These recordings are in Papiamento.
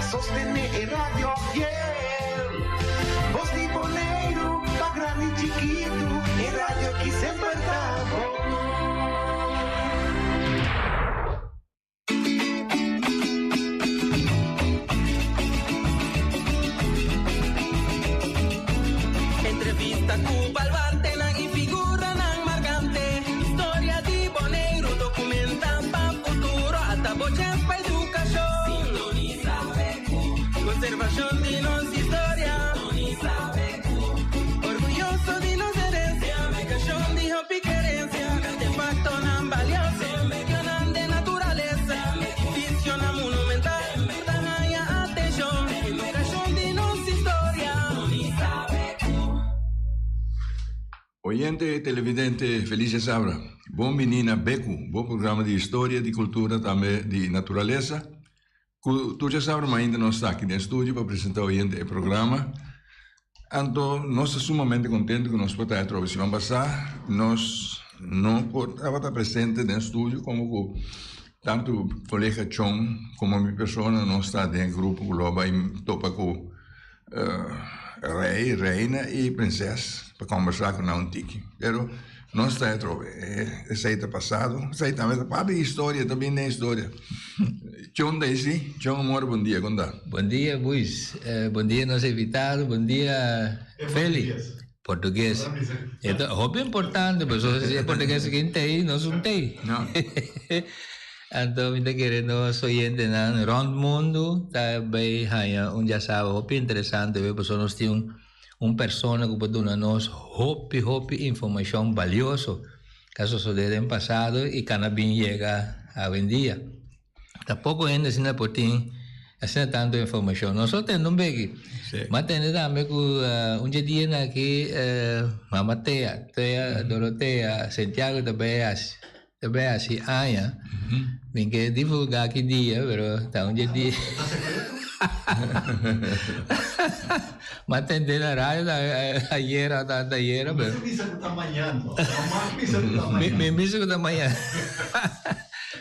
Ta sostené e radio fiel. Bos di Boneiru, pa grandi i chikitu, e radio ki semper ta bon. Entrevista ku baluartenan i figuranan markante. Historia di Boneiru dokumenta pa futuro. Ata bo chèns pa edukashon. Sintonisa BQ. Konservashon di nos historia. Sintonisa BQ. Orguyoso di nos herensia. Edukashon di hopi kerensia. Artefaktonan balioso. Medionan den naturalesa. Edifisionan monumental. Ta haña atenshon. Edukashon di nos historia. Sintonisa BQ. Oyente y televidente feliz djasabra. Bon bini na Beku, bo programa di historia, di cultura tambe di naturalesa. Cu tur djasabra mainta nos ta aki den studio pa presenta oyente e programa. Anto nos ta sumamente contento cu nos por ta atrobe. Siman pasa nos no por tabata presente den studio como cu tanto colega Chon como mi persona nos ta den e grupo cu lo bay topa cu Rey, reina y prinses pa combersa cu nan un tiki. Pero nos ta atrobe. Esey ta pasado. Esey tambe ta parti di historia, ta bin den historia. Chon ta esi. Chon amor, bon dia, con ta? Bon dia Buis. Bon dia nos invitado. Bon dia Feli. Portugues. E ta hopi importante pasobra si e portugues aki no ta ei, nos no ta ei. No. Anto mi ta kere nos oyentenan rond mundu ta bay haña un diasaba hopi interesante hoy pasobra nos tin un un persona ku por duna nos hopi hopi informashon balioso ku a sosode den pasado i kana bin yega awendia. Ta poko hende asina por tin asina tantu informashon. Nos lo tende un beki. Sí. Ma tende tambe ku un dje dianan aki Mama Tea, Tea Dorotea Santiago ta bai hasi ta bai hasi aña. Mi ke divulgá ki dia pero ta un dje dia. Ma tende na radio ayera o antayera pero. No bisa ku ta mañan no. No mas bisa ku ta mañan. Mi bisa ku ta mañan.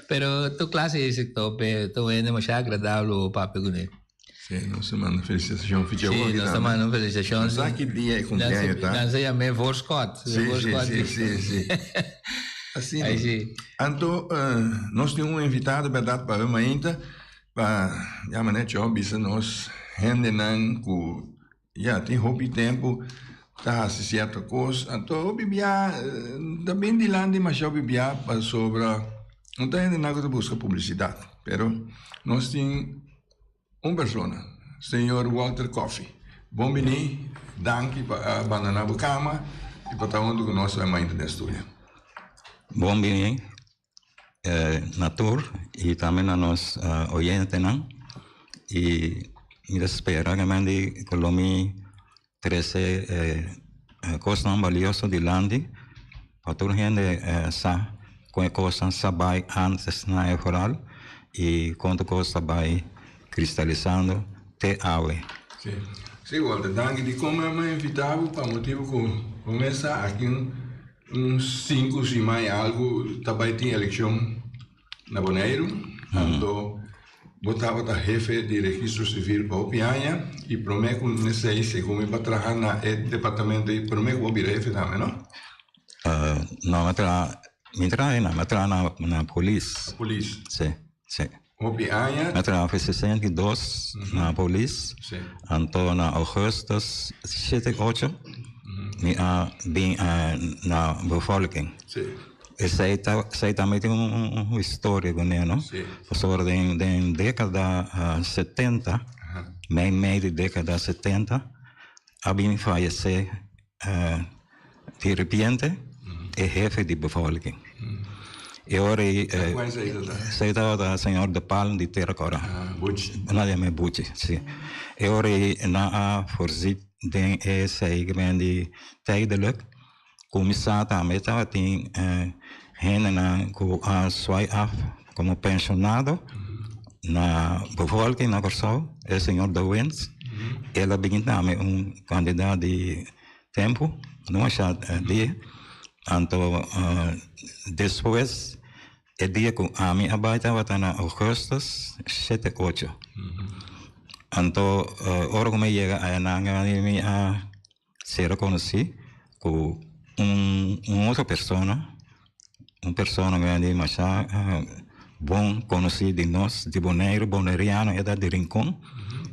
Pero tur clase di sector pe ta un hende masha agradabel bo papia cu ne. Si, nos ta manda felicitacion ficha Si, nos ta manda un felicitacion. No sa ki dia e cumpleaños ta. Nan sa yam'e voorschot. Si, si, si, si, si. Asina. Ay si. Anto nos tin un invitado berdad pa awe mainta pa yama ne Cho bisa nos hendenan cu Ya, tin hopi tempu ta hasi sierto kos, anto hopi bia ta bin dilanti masha hopi bia pasobra no ta hendenan ku ta buska publisidat, pero nos tin un persona, señor Walter Coffie. Bon bini, danki pa a bandona bo kama i pa ta huntu ku nos mainta den studio. Bon bini na tur y tambe na nos oyentenan y mi ta spera realmente cu lo mi trece cosnan balioso dilanti pa tur hende sa con e cosnan sa bay antes na e foral y con tur cos ta bay cristalisando te awe. Si, si Walter, danki dicon mi a invita bo pa motibo cu bo mes sa aki Un sinku siman i algu ta bai tin elekshon na Boneiru. Anto bo tabata hefe di registro sivil pa hopi aña i promé ku nesei segun mi bo a traha na e departamento ei promé ku bo bira hefe tambe, no? No, mi a traha, mi traha einan, mi a traha na polis. Polis. Si, si. Hopi aña. Mi a traha for 62 na polis. Si. Anto na augustus 78 mi a bin na bevolking. Si. Esei ta esei tambe tin un un historia kuné no. Si. Pasobra den den dekada 70 mei mei di dekada 70 a bin fayesé Di repente e hefe di bevolking. E ora ei esei tabata señor De Palm di Tera Kora. Nan a yam'é Buchi, si. E ora ei nan a voorzien den esei di tijdelijk kuminsá tambe tabatin hendenan ku a swai af komo penshonado na bevolking na Kòrsou, e señor De Wens, el a bini tambe un kantidat di tempu, no masha dia, anto despues e dia ku ami a bai tabata na augustus shete ocho. Anto ora ku mi a yega ayanan mi a sera konosí ku un un otro persona, un persona grandi masha bon konosí di nos di Boneiru, boneriano e ta di Rincon,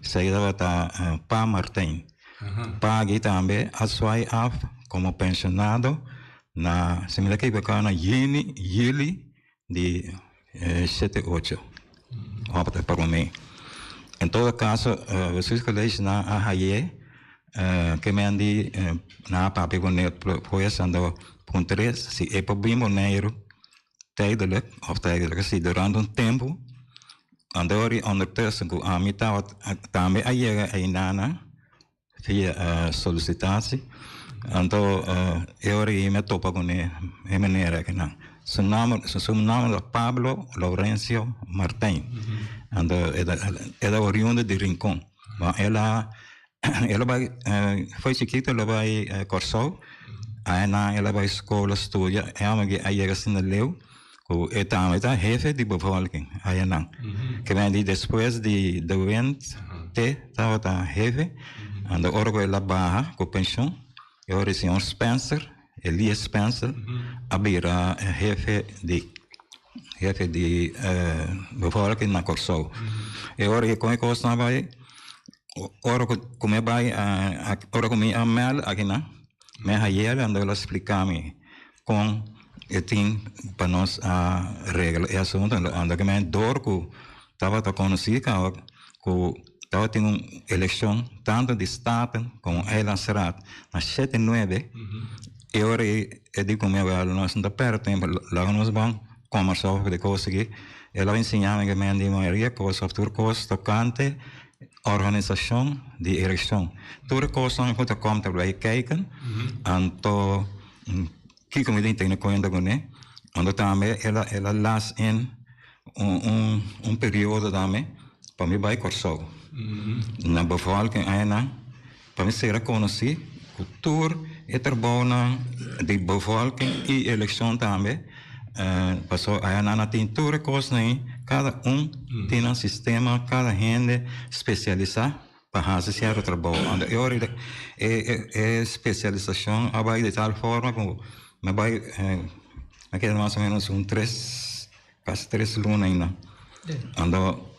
esei tabata Pa Martijn. Pa aki tambe a swai af komo penshonado na, si mi ta ekiboká, na yüni, yüli di shete ocho òf ta promé. En todo kaso Bestuurscollege nan a haye ke men di nan a papia kuné pues anto puntr'é si e por bin Boneiru tijdelijk òf tijdelijk si durante un tempu anto ori ondertussen ku ami tabata tambe a yega einana Via solicitatie. Anto e ora ei mi a topa kuné e meneer akinan. Su nomber, su nomber ta Pablo Laurencio Martijn. Anto e ta e ta oriundo di Rincon. Bon el a el a bai foi chikito el a bai Kòrsou. Añanan el a bai skol a studia. E homber aki a yega asina leu ku e tambe ta hefe di bevolking ayanan. Ke di despues di de wind te tabata hefe, anto ora ku el a baha ku penshon e ora e señor Spencer, Elias Spencer a bira hefe di hefe di bevolking na Kòrsou. E ora ku e kosnan a bai ora ku mi a bai ora ku mi a mèld akinan mi a hañ'el anto el a splika mi Kon e tin pa nos a regla e asuntu? Anda ku men dor ku tabata konosí kaba ku tabatin un elekshon tantu di Staten komo Eilandsraad na shete nuebe, e ora ei e di ku mi, wèl nos no ta pèrdè tempu, laga nos ban kòmbersá over di kos aki. El a enseñá mi ku men di mayoria kos òf tur kos tokante organisashon di elekshon. Tur e kosnan ku ta kòm ta bai kijken, anto Kiko mi tin tene kuenta kuné? Anto tambe el a el a las in un un un periodo tambe pa mi bai Kòrsou. Na bevolking einan pa mi sera konosí ku tur e trabounan di bevolking i elekshon tambe. Pasobra ayanan a tin tur e kosnan ei, kada un tin nan sistema, kada hende spesialisá. Pa hasi sierto trabou. Anto e ora e e spesialisashon a bai di tal forma ku mi a bai mi a keda mas o menos un tres kasi tres luna ainda. Anto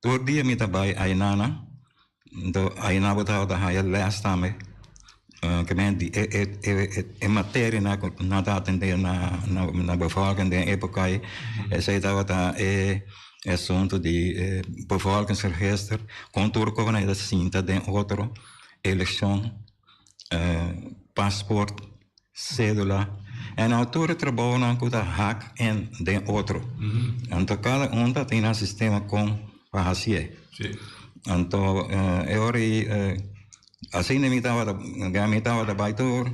tur dia mi ta bai ainana anto aina bo tabata haya lès tambe ke men di e e e materianan ku nan ta atendé na na bevolking den epoka ei esei tabata e. E asuntu di e bevolkingsregister kon tur ku nan ta sinta den otro elekshon, pasport, sedula en nou tur e trabounan ku ta hak en den otro. Anto kada un ta tin nan sistema kon pa hasié. Anto e ora ei asina mi tabata mi tabata bai tur.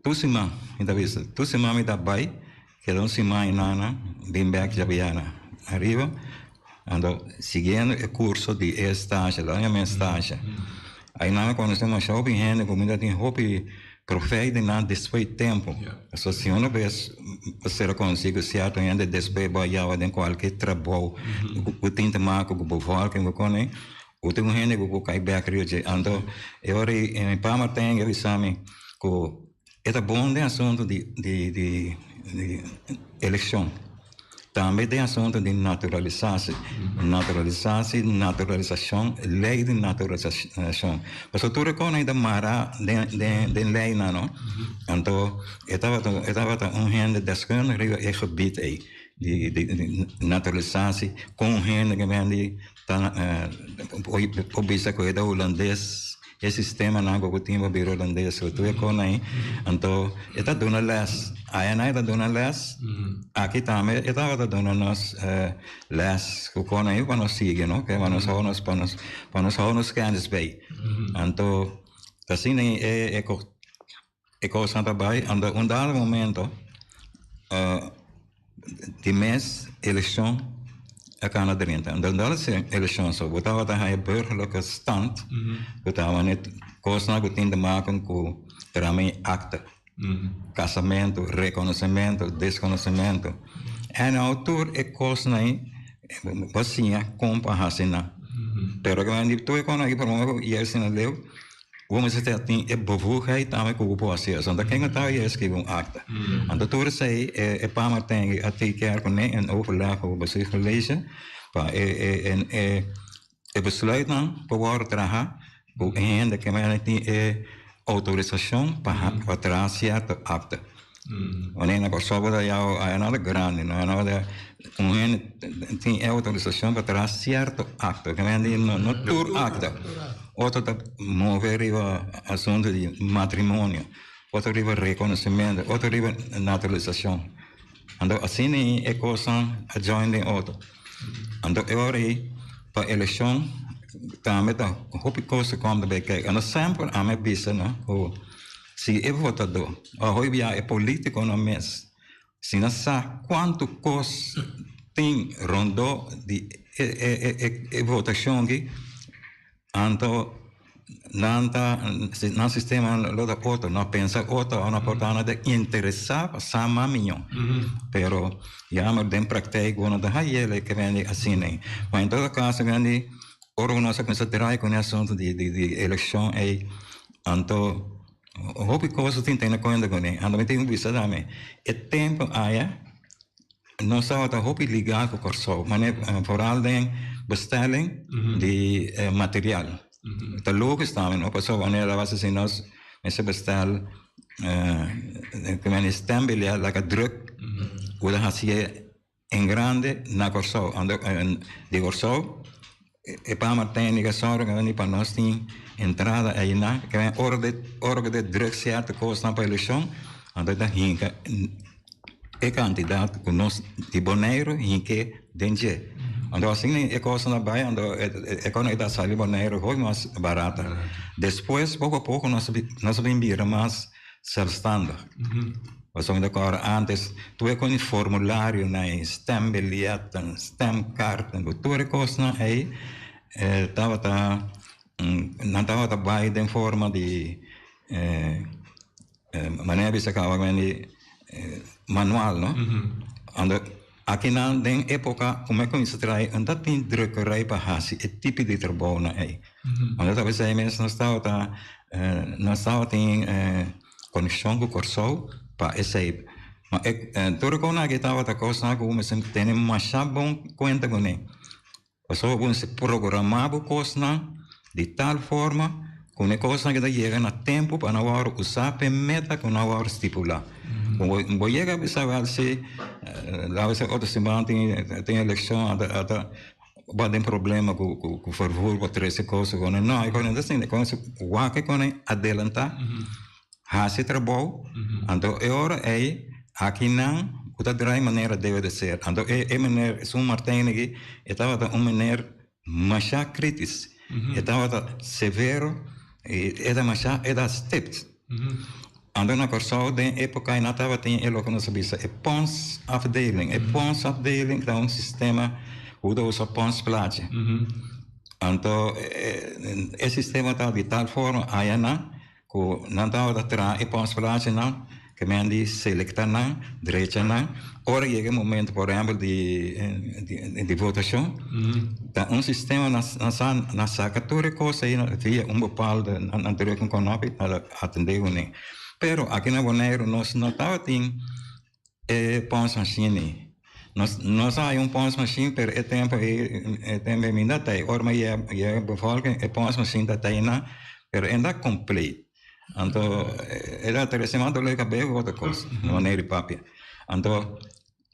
Tur siman, mi ta bisa, tur siman mi ta bai, keda un siman einana, bin bek djabiana ariba, anto siguiendo e curso di e stage, lo yama e stage. Einan mi conoce masha hopi hende cu mi ta tin hopi profijt di nan despues di tempo. Pasobra si uno bes bo sera conoci cu cierto hende despues bo a yaba den cualkier trabou cu tin te maken cu bo volking, bo cone. Bo tin un hende ku por kai bek riba dje. Anto e ora ei mi pa Martijn a bisa mi ku e ta bon den asuntu di di di di elekshon. Tambe den asuntu di naturalisasi. Naturalisasi, naturalisashon, lei di naturalisashon. Pasobra tur e kosnan ei ta mara den den den leinan no. Anto e tabata e tabata un hende deskundig riba e gebied ei di di naturalisasi kon un hende ke bini di Ta por bisa ku e ta hulandes, e sistemanan ku tin pa bira hulandes ku tur e kosnan ei. Anto e ta duna lès, ayanan e ta duna lès, aki tambe e tabata duna nos lès ku kosnan ei pa nos sigui no, pa nos hou nos pa nos pa nos hou nos kènis bei. Anto asina e e kosnan ta bai, anto un dado momento di mes elekshon a kana drenta. Anto un dado elekshon so bo tabata haña burgerlijke stand ku tabata net kosnan ku tin te maken ku trami akte, kasamentu, rekonosementu, deskonosementu. En nou tur e kosnan ei bo siña kon pa hasi nan. Pero ke men di tur e kosnan aki promé ku yega asina leu, bo mester tin e bevoegdheid tambe ku bo por hasi eso. Anto ken ku ta yega skibi un akta? Anto tur esei e pa Martijn a take care kuné en overleg ku bestuurscollege pa e e e besluitnan por wòrdu traha ku e hende ke men tin e outorisashon pa pa traha sierto akta. Wanneer na Kòrsou bo ta yau a nada grandi no a nada un hende tin e outorisashon pa traha sierto akta ke men di no tur akta. Otro ta move riba asuntu di matrimonio, otro riba rekonosementu, otro riba naturalisashon. Anto asina e kosnan a join den otro. Anto e ora ei pa elekshon tambe ta hopi kos ta kom ta bay kijk. Anto semper ami a bisa no ku si e votadó òf hopi bia e politikonan mes si nan sa kuantu kos tin rondó di e votashon aki Anto nan ta nan sistema lo ta otro, no pensa otro, no por ta nan ta interesa pa sa mas miño. Pero jammer den praktijk bo no ta hayele ke mende asina. Ma en todo caso mende ora ku nos a kuminsa draai ku e asunto di di elekshon ei anto hopi kos tin tene kuenta kuné. Anto mi tin ku bisa tambe e tempu aya. Nos tabata hopi ligá ku Kòrsou, manera foral den bestelling di material. Ta lógis tambe no, pasobra wanneer a basa si nos mester bestel e stembiljet laga druk ku ta hasié en grande na Kòrsou. Anto di Kòrsou e pa Martijn di Kòrsou a bini pa nos tin entrada einan ora ora ku ta druk sierto kosnan pa elekshon anto ta hinka. E kantidat ku nos di Boneiru hink'é den dje. Anto asina e kosnan a bai, anto e kosnan ta sali Boneiru hopi mas barata. Despues poko a poko nos nos a bin bira mas sèlfstandig. Pasobra mi ta kòrda ántes tur e kos di formularionan ei, stembilyetten, stemkarten, ku tur e kosnan ei tabata nan tabata bai den forma di Manera bisa caba men di manual no. Ando akinan den epoca cu mi a cuminsa traha no ta tin drukkerij pa haci e tipo di trabounan ey. Ando ta bisa mes nos tabata nos tabatin conexion cu Corsou pa esey. Ma e tur e cosnan aki tabata cosnan cu mester tene masha bon cuenta cune. Pasobra bo mester programá bo kosnan di tal forma ku e kosnan ke ta yega na tempu pa nan wòrdu usá pa e meta ku nan wòrdu stipulá. Bo yega a bisa wèl si laga bisa otro siman tin elekshon ata ata bo a den problema ku ku vervoer pa trese kos ku no e kos no ta asina e kos wak e kos adelantá. Hasi trabou, anto e ora ei akinan ku ta drai manera debe de ser. Anto e e meneer esun Martijn aki e tabata un meneer masha kritis, e tabata severo i e ta masha e ta stipt. Anto na Kòrsou den epoka ei nan tabatin e loke nos a bisa e ponsafdeling. E ponsafdeling ta un sistema ku ta usa ponsplaatje. Anto e sistema ta di tal forma ayanan Ku nan tabata traha e pòstplaatjenan, ke men di selekta nan, drecha nan. Ora yega e momento, por ehèmpel, di di votashon, ta un sistema nan sa nan saka tur e kos ei via un bepaalde nan druk un knòp i nan atendé kuné. Pero aki na Boneiru nos no tabatin e pòstmachine. Nos nos a haña un pòstmachine pero e tempu ei e tempu ei mi no ta ei. Ora mi a yega bevolking e pòstmachine ta tei nan pero e no ta compleet. Anto e ta trese mas dolor di kabes ku otro kos, na manera di papia. Anto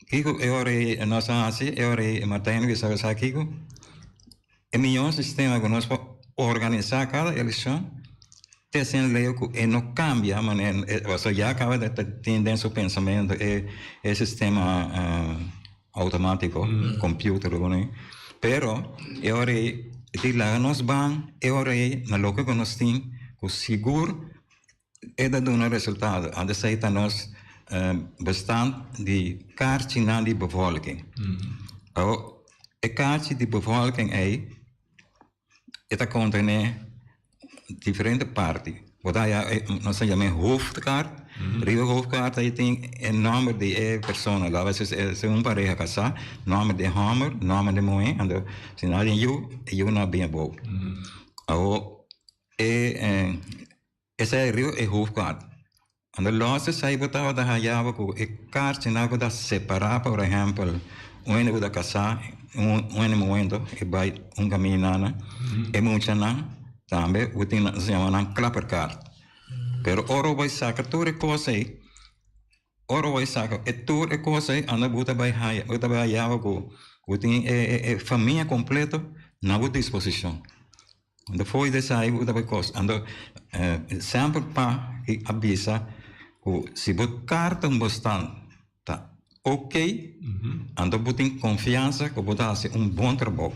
kiko e ora ei nos a hasi? E ora ei Martijn a bisa sa kiko? E mihó sistema ku nos por organisá kada elekshon ta esei lei ku e no kambia manera pasobra ya kaba ta tin den su pensamentu e e sistema outomátiko computer pero e ora ei di laga nos ban e ora ei na loke ku nos tin ku sigur e ta duna resultado antes ei ta nos bestand di karchinan di bevolking. Awor e karchi di bevolking ei e ta kontené diferente parti. Bo ta haya e, nos ta yama e hoofdkaart. Riba e hoofdkaart ei tin e nòmber di e persona. Laga si si un pareha kasá, nòmber di e hòmber, nòmber di e muhé, anto si nan tin yu, e yunan a bin abou. Awor e esei riba e hoofdkaart. Anto lòs esei bo tabata haya bo ku e kaartjinan ku ta separá, por ehèmpel, un hende ku ta kasá, un hende muhé e bai un kaminda nan, e muchanan tambe bo tin nan se yama nan klapperkaart. Pero ora bo bai saka tur e kos ei, ora bo bai saka e tur e kos ei anda bo ta bai haya, bo ta bai haya bo ku bo tin e famia kompleto na bo disposishon. Anto fo'i esei bo ta bai kos. Anto semper pa a bisa ku si bo karta un bostan ta ok, anto bo tin konfiansa ku bo ta hasi un bon trabou.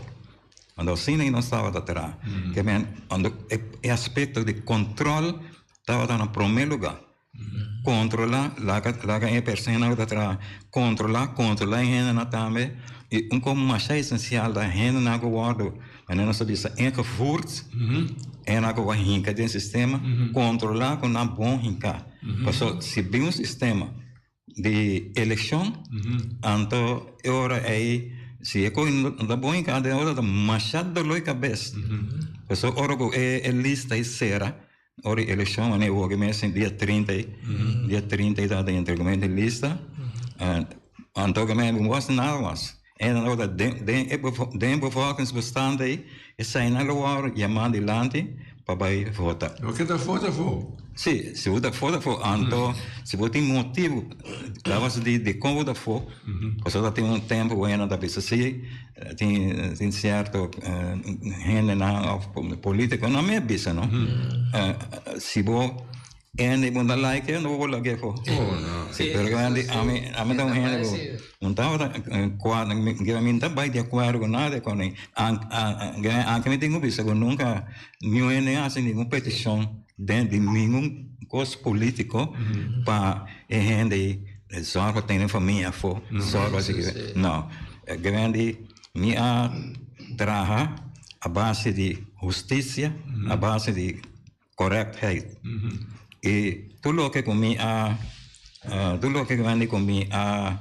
Anto asina nos tabata traha. Ke men anto e aspekto di kontrol tabata na promé lugá. Kontrolá, laga laga e persona ku ta traha kontrolá, kontrolá e hendenan tambe i un kos masha esensial ta hendenan ku wòrdu manera nos ta bisa ingevoerd, hendenan ku a hinka den sistema, kontrolá ku nan bon hinká. Pasobra si bin un sistema di elekshon anto e ora ei si e kos no ta bon hinká den ora ta masha doló di kabes. Pasobra ora ku e lista ei sera Ora e elekshon wanneer wou mes dia 30 dia 30 i tabata entregamentu di lista anto ke men was nada mas en dan ora den den e den e bevolkingsbestand ei eseinan lo wòrdu yamá dilanti pa bai vota. Lo ke ta vota afó? Si, si bo ta vota afó anto si bo tin motibu tabata di dikon bo ta afó pasobra ta tin un tempu ku hende ta bisa si Tin tin cierto hendenan of politiconan mi a bisa no si bo hende bo ta like e no bo por lag'e afo. Si pero ku hende ami ami ta un hende ku un tabata kuadra mi no ta bai di akuerdo ku nada ku anke mi tin ku bisa ku nunka niun hende a hasi ningun petishon den di ningun kos politico pa e hende zorg pa tene famia afo zorg pa sigui no. Grandi, mi a traha a base di hustisia, a base di korektheid. I tur loke ku mi a, tur loke grandi ku mi a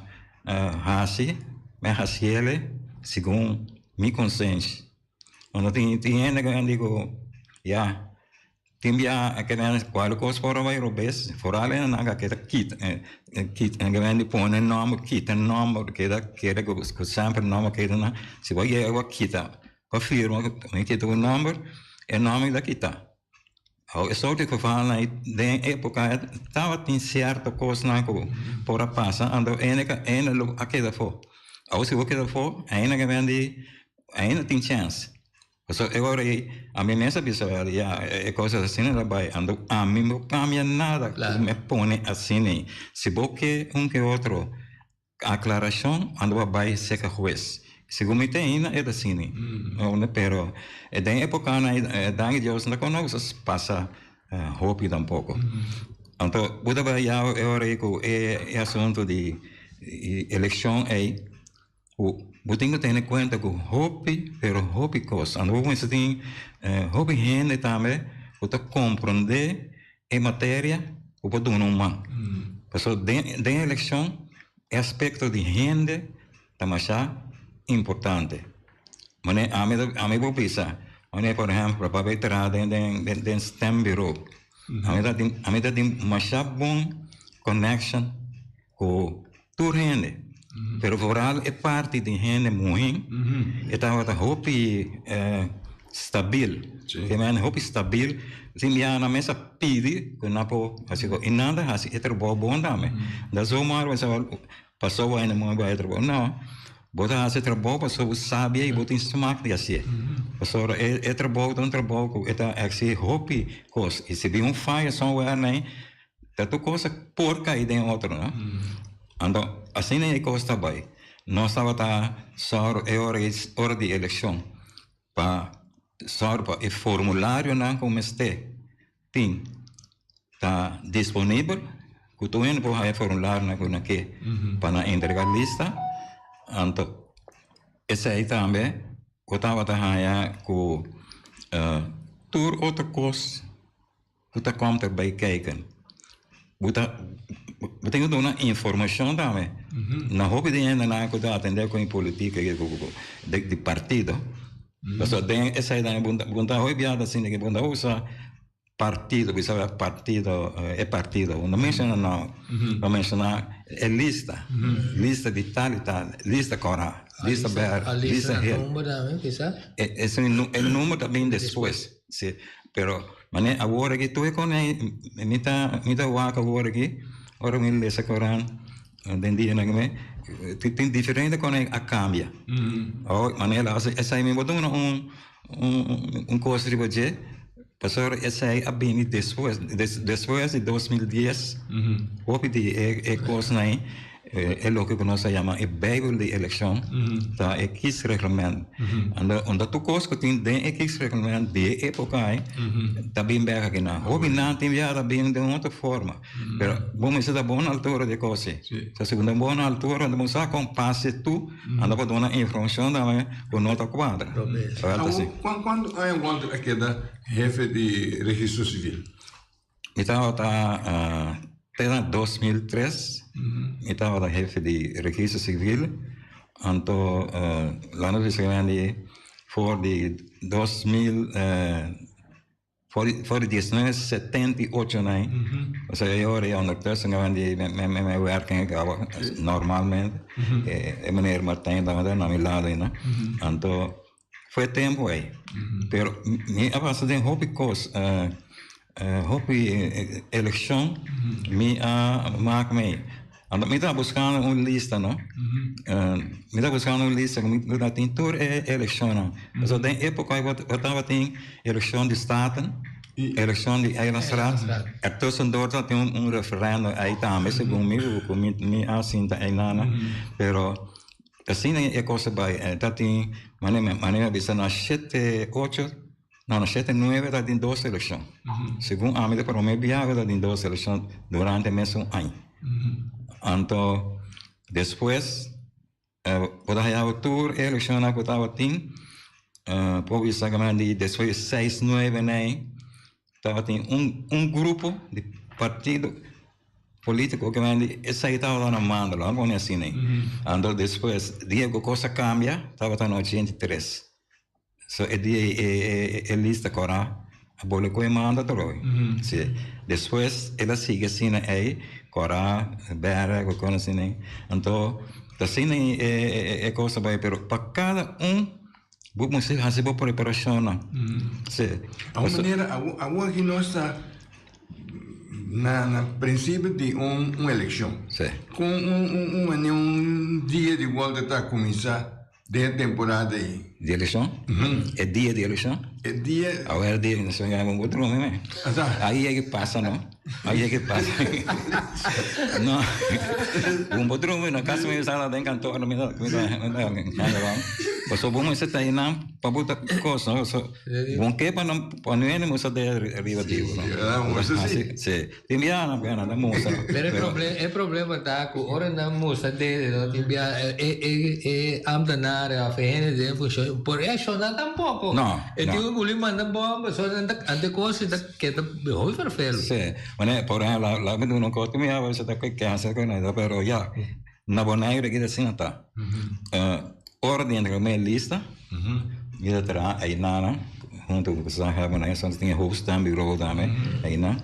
hasi, mi a hasiele segun mi konsenshi. Unda tin hende grandi ku ya. Tin bia a keda cual cos por a bay robes, foral e nan a keda kita, kita, grandi pone nomber, kita nomber, keda keda cu semper nomber keda nan, si bo yega bo kita, bo firma bo kita bo nomber, e nomber ta kita. Awor e soort di gevalnan ey den epoca tabatin cierto cosnan cu por a pasa, anto ene lo a keda afo. Awor si bo keda afo, ainda ainda tin chance. Pasobra e ora ei ami mes a bisa el, ya, e kosas asina ta bai, anto ami no kambia nada ku mi pone asina ei. Si bo ke un ke otro aklarashon, anto bo a bai seka hues. Segun mi ta ainda e ta asina ei. Pero den epokanan ei, danki Dios, no ta konos pasa hopi tampoko. Anto bo ta bai ya e ora ei ku e asuntu di elekshon ei. Ku bo tin ku tene kuenta ku hopi pero hopi kos. Anto bo mester tin hopi hende tambe ku ta komprondé e materia ku por duna un man. Pasobra den den elekshon e aspekto di hende ta masha importante. Manera ami ta ami por bisa manera por ehèmpel pa bai traha den den den stembureau ami ta tin ami ta tin masha bon connection ku tur hende, pero vooral e parti di hende muhé e tabata hopi stabil, e men hopi stabil, sin bia nan mes a pidi ku nan por hasi kos, i nan ta hasi e trabou bon tambe, no zomaar pasobra bo hende muhé bo hasi e trabou, no, bo ta hasi e trabou pasobra bo sabi i bo tin smak di hasié, pasobra e trabou ta un trabou ku e ta eksigi hopi kos, i si bin un faya somewhere nei. Ta tur cosa por cay den otro, no? Anto, asina e cos ta bay. Nos tabata sòru e ora ei, ora di eleccion, pa sòru pa e formularionan cu mester tin ta disponibel, cu tur hende por haya e formularionan cu nan ke pa nan entrega lista. Anto, esey tambe bo tabata haya cu tur otro cos. Ku ta komt erbij kijken. Bo ta bo tin ku duna informashon tambe. Na hopi di hendenan ku ta atendé ku e politika i ku di partido. Pasobra den esei tambe bo ta hopi biaha ta sinti ku bo ta usa partido, bo sa partido e partido. Bo no menshona nòmber, bo menshona e lista, lista di tal i tal, lista kòrá, lista bèrdè, lista hel. E number ta bin despues. Si, pero mane awor aki tur e kone mi ta mi ta wak awor aki ora mi lesa koran den dianan aki tin diferente kone a kambia. Awor mane la esei mi bo duna un un kos riba dje pasobra esei a bini despues despues di 2010 hopi di e kosnan ei. E loke ku nos a yama e Bijbel di elekshon ta e kiesreglement. Ando unda tur kos ku tin den e kiesreglement di e epoka ei ta bin bek akinan. Hopi nan tin bia ta bin den otro forma. Pero bo mester ta bon altura di e kos ei. So si bo ta bon altura bo sa kon pasa tur ando por duna informashon tambe ku no ta kuadra. Awor kuantu aña Walter a keda hefe di registro sivil? Mi tabata te na 2003 mi tabata hefe di registro civil anto la nos bisa grandi for di 2000 for di 1978 nai osea e ora ondertussen grandi mi werking a normalmente e meneer Martijn tabata na mi lado aina anto Fue tempu ei. Pero mi a pasa den hopi kos, hopi elekshon mi a mak mei. Anto mi ta buskando un lista no, mi ta buskando un lista ku mi ta tin tur e elekshonnan. Pasobra den epoka ei bo tabatin elekshon di Staten, elekshon di Eilandsraad, er tussendoor tabatin un referendum ei tambe segun mi ku mi a sinta einan, pero. Asina e kos a bai. E ta tin, manera mi a bisa, na shete ocho, no, na shete nuebe ta tin dos elekshon. Segun ami ta prome biaha ta tin dos elekshon durante mesun aña. Anto despues bo ta haya tur e elekshonnan ku tabatin, por bisa di despues di seis nuebe nei tabatin un grupo di partido. Politico ke men di esei tabata na manda lo a pone asina ei. Anto despues dia ku kos a kambia tabata na 83. So e dia ei e lista kora a bole ku e manda atrobe. Si despues el a sigui asina ei kora bere ku kon asina ei. Anto ta asina ei e kos a bai pero pa kada un bo mester hasi bo preparashonnan. Si. Awor manera awor aki nos ta. Na na principio di un un eleccion. Sí. Con un un un mane un dia di Walter ta cuminsa den e temporada ei. Di eleccion? E dia di eleccion? E dia. Awer dia di eleccion ya bo drumi me. Asa. Ahí e ke pasa no. Ahí e ke pasa. No. Bo bo drumi na casa mi sa den kantoor mi ta mi ta mi ta Pasobra bo mester ta einan pa bo ta cos no. Bon ke pa nan pa nu hende musa de riba di no. Musa si. Si. Tin bia nan bia nan ta musa. Pero e problema e problema ta ku ora nan musa dede no tin bia e e e ambtenaar of e hende den funcion por reacciona tampoco. No. E tin ku guli manda bomba so nan ta ante kos ta keda hopi vervelu. Si. Mane por ehemplo la mi duna un kos ku mi a wens ta ku cancer ku nan pero ya na Bonaire kita asina ta. Ora di entra me lista, mi ta traha einan hunto ku gezaghebber nan, esnan tin e hoofdstembureau tambe einan.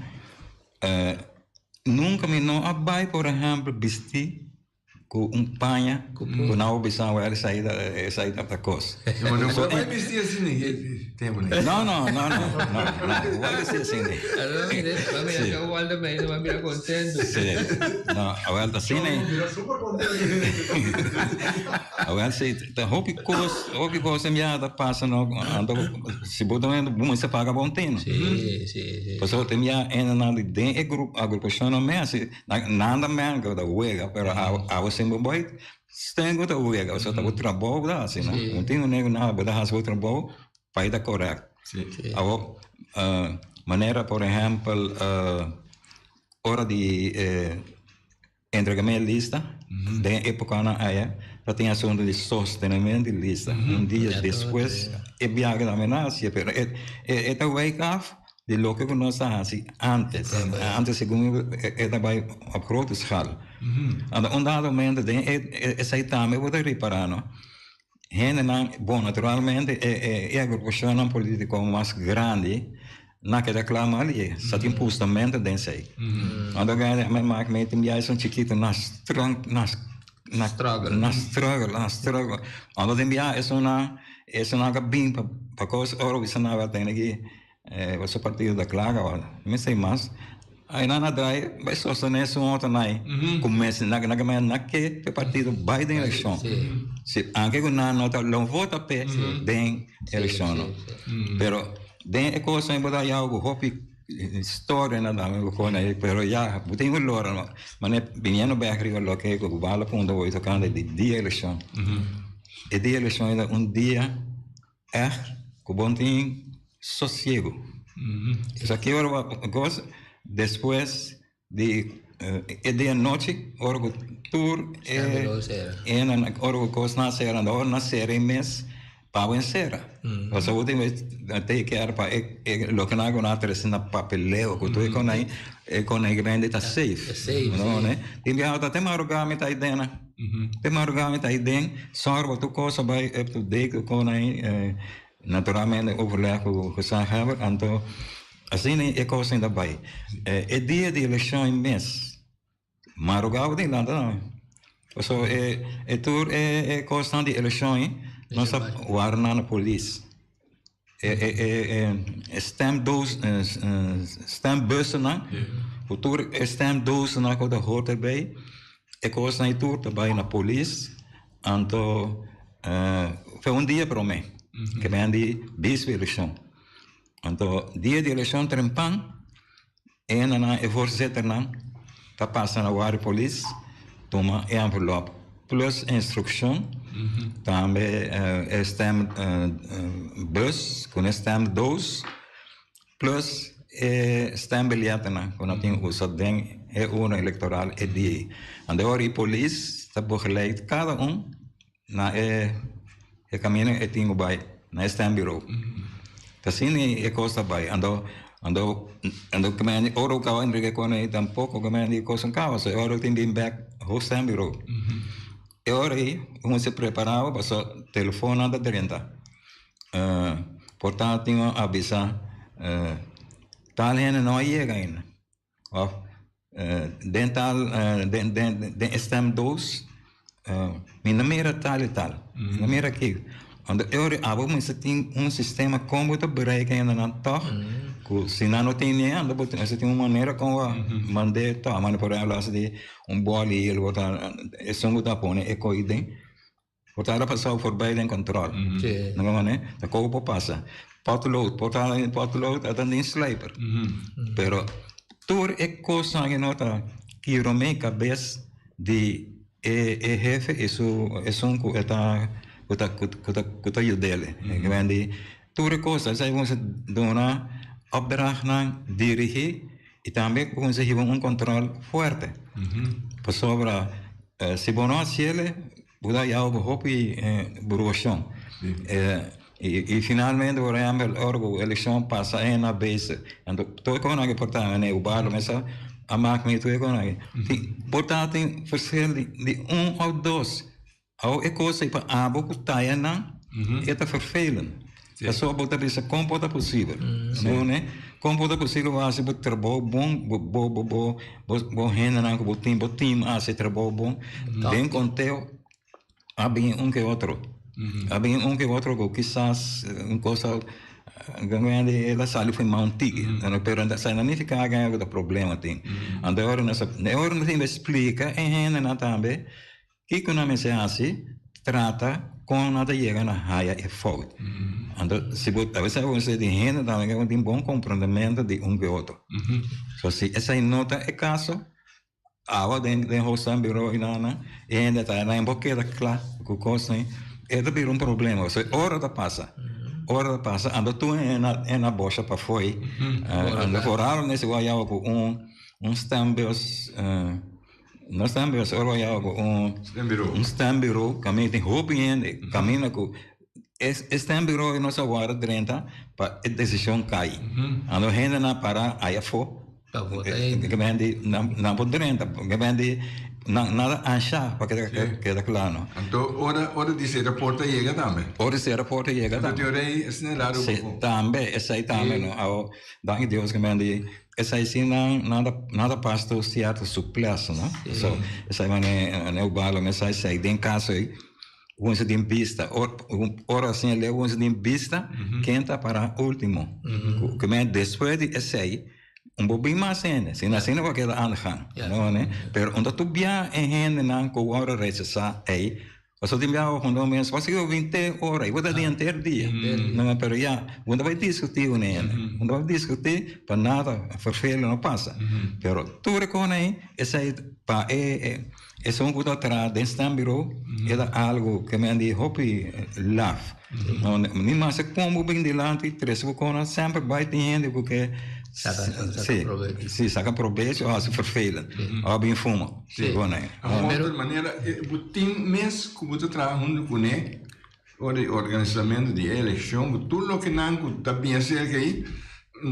Nunka mi no a bai por ehempel bisti ku un paña ku nan a bisa wèl esei ta esei ta kos. No, no por bai bisti asina e tempu nei. No, no, no, no, no, no bai bisti asina. Sí. Sí. No, awel ta asina. Awel si ta hopi kos, hopi kos en biaha ta pasa no, anto si bo ta wendo bo mester paga bon tino. Sí, sí, sí. Pasobra tin biaha hendenan di den e grupo agrupashonnan mes si nan ta men ku ta wega pero abo sin bo bai sten ku ta wega pasobra ta bo trabou bo ta hasi no. No tin manera ku nada bo ta hasi bo trabou pa e ta korèkt. Awor manera por ehèmpel ora di Entregame lista, den e epocanan aya ta tin asunto di sostenimento di lista. Un dia despues e biaha tambe na hacia, pero e ta wijk af. di loke ku nos a hasi antes. Antes segun e ta bai op grote schaal. Anto un dado momento den esei tambe bo ta ripará no, hendenan, bon naturalmente e agrupashonnan politiko mas grandi nan keda kla mal i sa tin pustamento den esei. Anto mi mak mi tin biaha esun chikito nan strong nan struggle nan struggle nan struggle. Anto tin biaha esunnan esunnan ka bin pa kos ora bisa nan a tene ki Boso partido ta kla kaba. Mi sei mas. Ai nan a draai bai sostené su otro nai ku mester na na ke na ke pe partido bai den elekshon. Si anke ku nan no ta lo vota p'e den elekshon no. Pero den e kos bo ta haya ku hopi storia na dame bo kone ei pero ya bo tin ku lora no. Mane biniendo bek riba loke ku Bala punta hoy tokante di dia elekshon. E dia elekshon ta un dia. Ègt ku bon tin sosiegu. Esaki ora bo gos despues di e dia nochi ora ku tur e ora ku kosnan a sera ora nan sera e mes pa bo sera. Pasobra bo tin ku take care pa e loke nan a trese na papeleo ku tur e konai e konai grandi ta safe. Tin biaha ta te maruga mi ta aydena. Te madrugá mi ta ei den, sòru pa tur kos a bai up to date ku kon ei, naturalmente overleg ku gezaghebber, anto asina e kosnan ta bai. E dia di elekshon ei mes, madrugá bo tin lanta tambe, pasobra e tur e kosnan di elekshon ei nos a warda nan na polis. E stemdoos, stembussennan, ku tur e stemdoosnan ku ta hoort erbij, e kosnan ei tur ta bai na polis, anto fe un dia promé ke men di bispo elekshon. Anto dia di elekshon trempan E hendenan, e voorzitternan, ta pasa na wari polis tuma e envelop plus instrukshon, tambe e stem bus ku e stemdoos plus e stembiljetnan ku nan tin usa den e urna elektoral e dia ei. Anto e ora e polis ta begeleid kada un na e kaminda e tin ku bai na e stembureau. Ta asina e kos ta bai. Anto anto anto kimendi ora ku kaba Enrique Koné ei tampoko kimendi e kos no kaba. So e ora ku tin bin bèk ho stembureau. E ora ei un se preparaba pasobra telefonnan ta drenta. Por ta tin un avisa tal hende no a yega ainda. Of den tal den den den e stemdoos mi no mira tal i tal mi no mira aki anto e ora abo mester tin un sistema kon bo ta bereik hendenan tòg ku si nan no tin ni anda bo mester tin un manera kon bo mand'é tòg mane por ehempel asa di un bòli bo ta esun ku ta pone e koi den. Por ta pasá voorbij den control. No me mane? Ta kobo por pasa. Potlood, por ta den potlood, ta den slijper. Pero tur e kosnan aki no ta kiro me kabes di e e hefe i su esun ku e ta ku ta ku ta ku ta yud'el. Di tur e kos esei bo mester duna opdrachtnan dirigí i tambe bo mester hiba un control fuerte. Pasobra si bo no hasiel Bo ta yau ku hopi bruashon. I finalmente por ehempel ora ku elekshon pasa e na bezig. Anto tur e konan ke por ta mene Ubaldo mester a mak mi tur e konan aki. Por ta tin verschil di un òf dos. Awor e kos ei pa abo ku taya nan e ta vervelend. Pasobra bo ta bisa kon por ta posibel. No ne? Kon por ta posibel bo hasi bo trabou bon, bo bo bo bo bo hendenan ku bo tin, bo team a hasi trabou bon. Den konteo a bini un ke otro. A bini un ke otro ku kisas un kos a el a sali for man tiki. Pero esei no nifiká ku ta problema tin. Anto e ora nos a e ora nos tin splika e hendenan tambe. Kiko nan mester hasi? Trata kon nan ta yega na haya e fout. Anto si bo a bes bo di hende tambe ku tin bon komprondementu di un ku e otro. So si esei no ta e kaso, awa den den hoofdstad buro i nan e hende ta nan bo keda kla ku kosnan e ta bira un problema. So ora ta pasa, ora ta pasa anto tur e na bosha pafó ei. Anto foral mester wak yawa ku un un stembus. Nos tambe a ora yawa ku un stembureau. Un stembureau kaminda tin hopi hende kaminda ku. E stembureau no sa warda drenta pa e desishon kai. Anto hendenan para ai afó. Pa vota ainda. Ke men di nan nan por drenta. Ke men di nan nan ta ansha pa keda keda kla no. Anto ora ora di sera porta yega tambe. Ora di sera porta yega tambe. Anto tin ora ei esei na lado Si tambe esei tambe no. Awo danki Dios ke men di esei si nan nan ta nan ta pas tur sierto suplesa no. So esei manera manera Ubaldo mes a esei den kaso ei. Hunse den bista. Ora asina leu hunse den bista, ken ta para ultimo. Ku men despues di esei, un bo bin mas hende. Si no asina bo a keda aan de gang. No ne? Pero unda tur bia e hendenan ku wòrdu rechasá ei, pasobra tin bia bo mes, bo a sigui bin te ora ei, bo ta den henter dia. No, pero ya, bo no ta bai diskutí ku hende. Bo no ta bai diskutí pa nada ferfelu no pasa. Pero tur e kos ei, esei pa e. Esun ku ta traha den stembureau e ta algu ke men di hopi laf. Ni mas e kon bo bin dilanti trese bo kona semper bai tin hende ku ke Saka probecho. Si, saka probecho o hasi vervelend o bin fuma. Pero otro manera bo tin mes ku bo ta traha huntu kuné ora di organisamentu di e elekshon ku tur loke nan ku ta bin aserka ei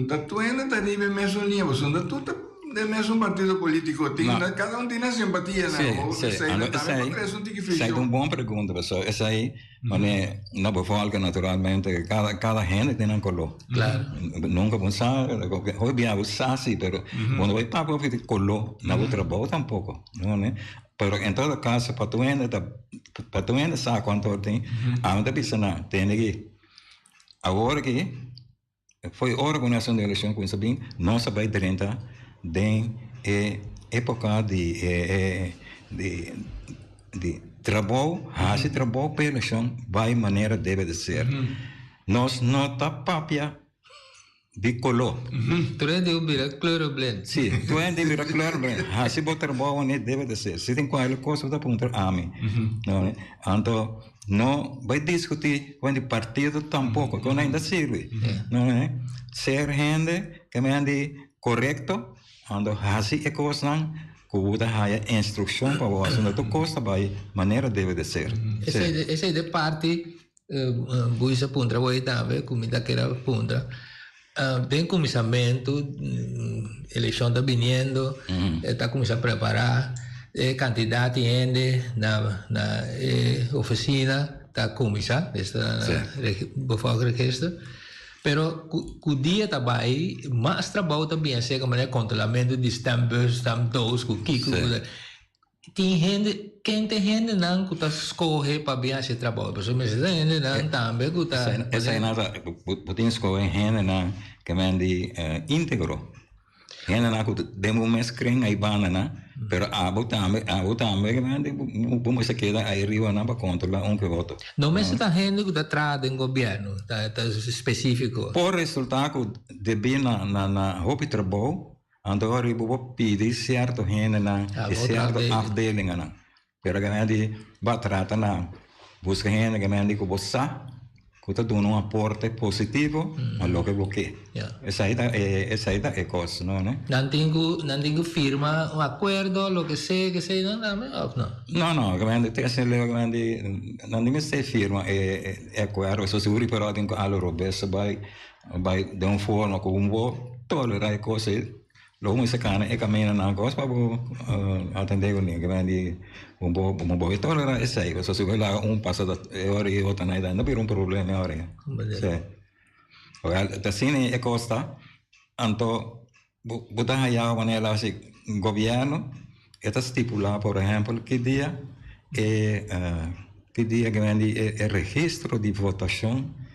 ta tuenda ta riba e mesun liña pasobra tur ta den mesun partido politico tin kada un tin nan simpatia nan o esei nan tambe por trese un tiki friccion. Esei ta un bon pregunta pasobra esei manera na bevolking naturalmente kada kada hende tin nan kolo nunka bo sa hopi bia bo sa si pero bo no bay papia hopi di kolo na bo trabou tampoko. Pero en todo caso pa tur hende ta pa tur hende sa cuanto tin ami ta bisa nan tende aki awor aki fo'i ora cu nacion di eleccion cuminsa bin nos a bay drenta den e epoca di e di di trabou haci trabou pa e eleccion bay manera debe de ser nos no ta papia Di koló. Tur hende a bira kleurenblind. Sí, tur hende a bira kleurenblind. Hasi bo trabou wanneer debe de ser. Si tin kualke kos bo ta puntra ami. No, anto no bai diskutí ku hende di partido tampoko, ku nan ta sirbi. No, ser hende ke men di korekto, anto hasi e kosnan ku bo ta haya instrukshon pa bo hasi. Anto tur kos ta bai manera debe de ser. Esei ta e parti Buis a puntra bo ei tambe ku mi ta kere a puntra. Den kuminsamentu elekshon ta biniendo, e ta kuminsá prepará e kantidat di hende na na e ofisina ta kuminsá, esta bevolkingsregister. Pero ku ku dia ta bai mas trabou ta bini aserka manera kontrolamentu di stembus, stemdoos ku kiko ku. Tin hende, ken ta e hendenan ku ta skohe pa bin hasi e trabou? Pasobra mester ta hendenan tambe ku ta. Esei nan ta, bo tin skohe hendenan ke men di íntegro. Hendenan ku den bo mes kren ei banda nan, pero abo tambe, abo tambe ke men di bo mester keda ei riba nan pa kontrolá un ke otro. No mester ta hende ku ta traha den gobièrnu, ta spesífiko. Por resultá ku debí na na hopi trabou Anto ora bo por pidi cierto hendenan di cierto afdelinganan. Pero ke men di bo trata na busca hende ke men di ku bo sa ku ta duna un aporte positivo na loke bo ke. Esei ta e esei ta e kos no ne. Nan tin ku nan tin ku firma un akuerdo loke sea ke sea nan tambe of no? No no ke men di te asina leu ke men di nan tin mester firma e e akuerdo so sigur pero tin ku alo robes bai Bai den un forma ku un bo tolerá e kos ei, lo bo mester kana e kamindanan kos pa bo atendé kuné. Ke men di un bo un bo tolerá esei, pasobra si bo laga un pasa e ora ei otro nan ta bira un problema e ora ei. Sí. Ta asina e kos ta, anto bo ta haya manera si gobièrnu e ta stipulá por ehèmpel ki dia e ki dia ke men di e registro di votashon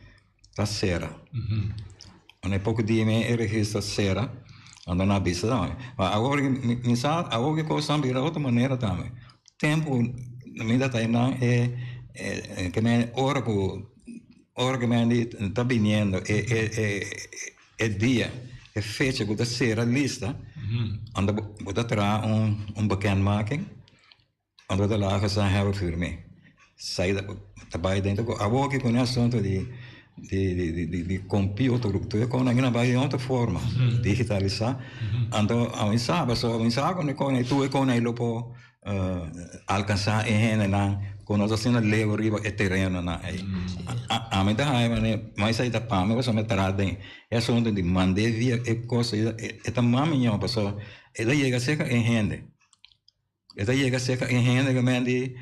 ta sera. Unda e poko dia mi e registro a sera, anda nan a bisa tambe. Ma awor mi sa awor ki kosnan bira otro manera tambe. Tempu mi ta ta einan e ke men ora ku ora ku men di ta biniendo e e e dia e fecha ku ta sera lista anda bo ta traha un bekendmaking. Ando ta laga sa hèba firm'é. Sai ta bai dentro ku awor ki ku e asuntu di di computer ku tur e kosnan a bai den otro forma, digitalisá. Anto ami sa pasobra mi sa ku tur e kosnan lo por. Alkansá e hendenan ku no ta asina leu riba e terenonan ei. Ami ta haña manera, ma esei ta pa mi pasobra mi traha den e asuntu di mand'é via e kos ei, e ta mas mihó pasobra e ta yega serka e hende. E ta yega serka e hende ku men di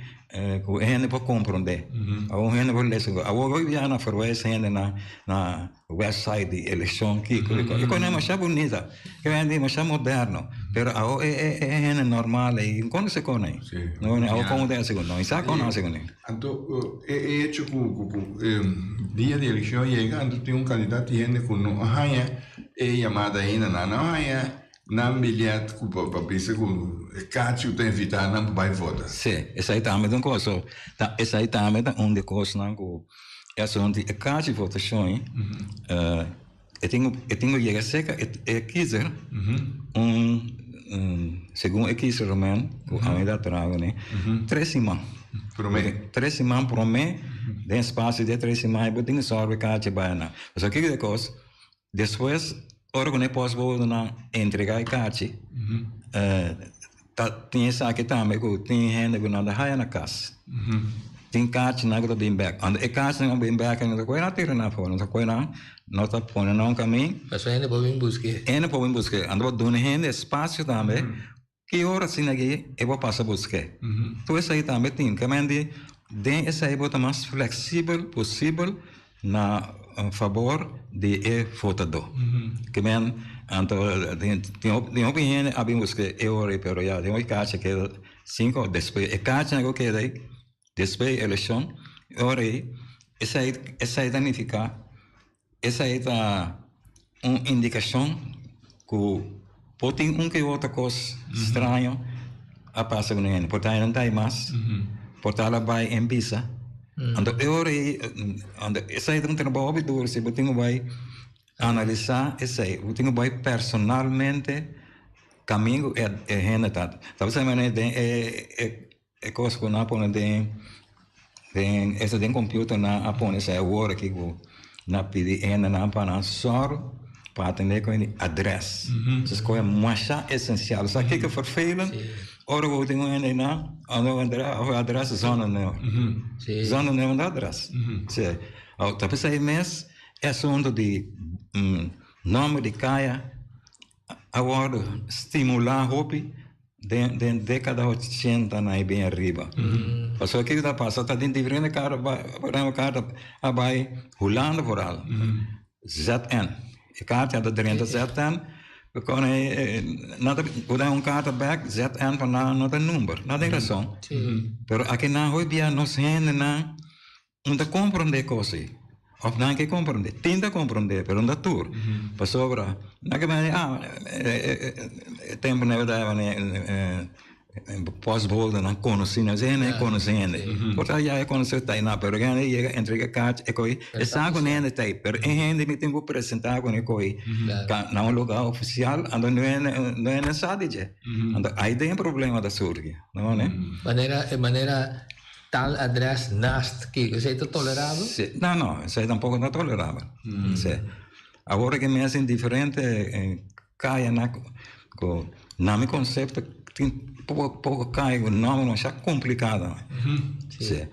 ku e hende por komprondé. Awor un hende por lesa. Awor hopi biaha na verwijs hende na na website di elekshon kiko kiko. E kos masha bunita, e hende masha moderno, pero awo e e e hende normal ei kon ta kon ei? No awo kon ta hasi no sa kon hasi kuné. Anto e hecho ku ku ku dia di elekshon yega anto tin un kantidat di hende ku no a haña e yamada ainda nan no a haña nan bilyet ku pa pa bisa ku e kachi ku ta invitá nan pa bai vota. Si, esei tambe ta un kos. So ta esei tambe ta un di e kosnan ku E asuntu di e kachi votashon e tin e tin ku yega serka e kiezer un segun e kiezerman ku ami ta traha kuné tres siman tres siman promé den espasio di e tres siman e bo tin ku sòru e kachi bai nan pasobra kiko ta e kos despues ora ku nan e postbodenan entrega e kachi Ta tin esaki tambe ku tin hende ku nan ta haya na kas. Tin kachinan ku ta bin bek. Anto e kachinan ku bin bek no ta kohe nan tira nan afó, no ta kohe nan, no ta pone nan un kamin. Pasobra hende por bin busk'é. Hende por bin busk'é. Anto bo duna hende espasio tambe ki ora asina aki e por pasa busk'é. Tur esei tambe tin. Ke men di den esei bo ta mas fleksibel posibel na fabor di e votadó. Ke men anto tin tin hopi hende a bin buska e ora ei pero ya tin hopi kacha keda sin ku despues e kachanan ku keda ei despues di elekshon e ora ei esei esei ta nifiká esei ta un indikashon ku por tin un ke otro kos straño a pasa ku nan hende. Por ta nan ta hay mas, por ta la bai en bisa. Anto e ora ei, anto esei ta un trabou hopi duru si bo tin ku bai analisá esei, bo tin ku bai personalmente kaminda ku e hende ta. Ta bisa manera den e E kos ku nan a pone den den esta den computer nan a pone esei awor aki ku nan a pidi hendenan pa nan sòru pa atendé ku e adrès. Esei koe masha esensial. Sa kiko vervelend ora ku bo tin un hende einan ando adrès zona nueva. Zona nueva no adrès. Si. Ta p'esei mes e asuntu di nòmber di kaya a wòrdu stimulá hopi den den dékada ochenta na i bin ariba. Pasobra kiko ta pasa ta den diferente kar karta a bai Hulanda foral ZN e karta ta drenta ZN nan ta por da un karta bèk ZN pa nan no ta number nan tin rason pero aki nan hopi bia nos hendenan No ta komprondé kos ei. Òf nan ke komprondé. Tin ta komprondé, pero no ta tur. Pasobra nan ke manda ah e tempu nan tabata postboldenan konosí nan. Esei hende konosí hende. Por ta ya e konosé ta einan, pero hende yega entrega e kachi e ko'i e sa ku hende ta ei, pero e hende mi tin ku presentá ku e ko'i na un lugá ofisial, anto no hende sa di dje. Anto ai den problema ta surgi, no ne? Manera e manera Tal adres naast kiko, esei ta tolerabel? Sí. No, no, esei tampoco ta tolerabel. Sí. Awor ke mi hasi diferente kayanan ku na mi konsepto tin poko poko kaya ku nòmber masha komplikado. Sí.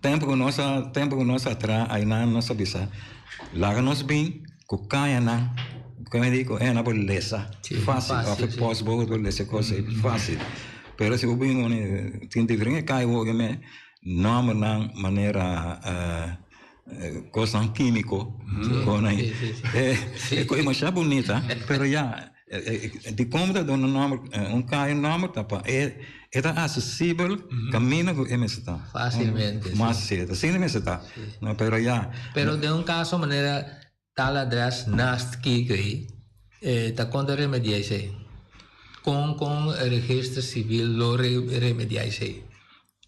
Tempu ku nos a tempu ku nos a traha ainan nos a bisa laga nos bin ku kayanan ku mi di ku e nan por lesa fásil òf e pòstbode por lesa e kos ei fásil. Pero si bo bin uni tin diferente kai hopi me nombernan manera kosnan kimiko kon ei e kos masha bunita pero ya dikon bo ta duna nomber un kai un nomber ta pa e e ta asesibel kaminda ku e mester ta Fasilmente si. Mas si asina mester ta pero ya. Pero den un kaso manera Tal adres naast kiko ei e ta kon ta remedia esei? Kon kon e registro civil lo remedia esei?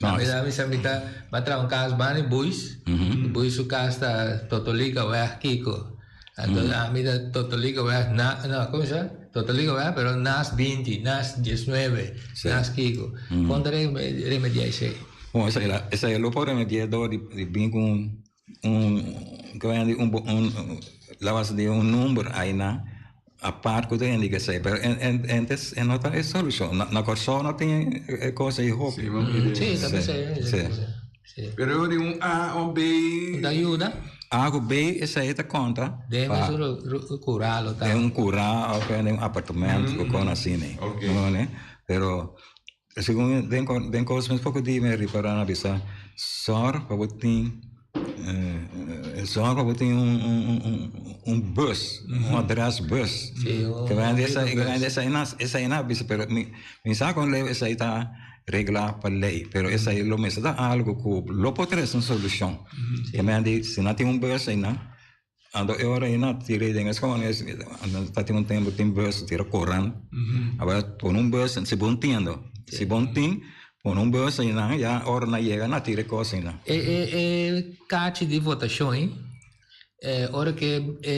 No, Mi ta bisa mi ta mi a traha un kas banda di Buis, Buis su kas ta Totolika weg kiko. Anto ami ta Totolika weg na no komo sa? Totolika weg pero naast binti, naast diesnuebe, naast kiko. Kon ta remedia esei? Bon esei esei lo por remedia dor di bin ku un un un un la base di un number aina. Apart ku ta hende ke esei, pero en en en tes en no ta e solushon. Na na Kòrsou no tin e kos ei hopi. Sí, bo mira. Sí, ta p'esei. Sí. Sí. Pero di un A o B. Ta yuda. A ku B esei ta konta Den pa mesun ru ru kurá lo ta. Den un kurá òf den un apartamento ku kon asina. Ok. Pero Segun den den kos mes poko di mi ripará na bisa sòr pa bo tin sòr pa bo tin un un un bus un adres bus ke bai esei ke bai esei na esei na bisa pero mi mi sa kon leu esei ta reglá pa lei pero esei lo mester ta algu ku lo por trese un solushon ke men di si nan tin un bus einan. Anto e ora ei nan tira den e skol, ta tin un tempu tin bus tira koran. Awor pone un bus si bo ntiendo, si bo tin pone un bus einan ya ora nan yega nan tira e kos einan. E e e kachi di votashon ei, ora ke e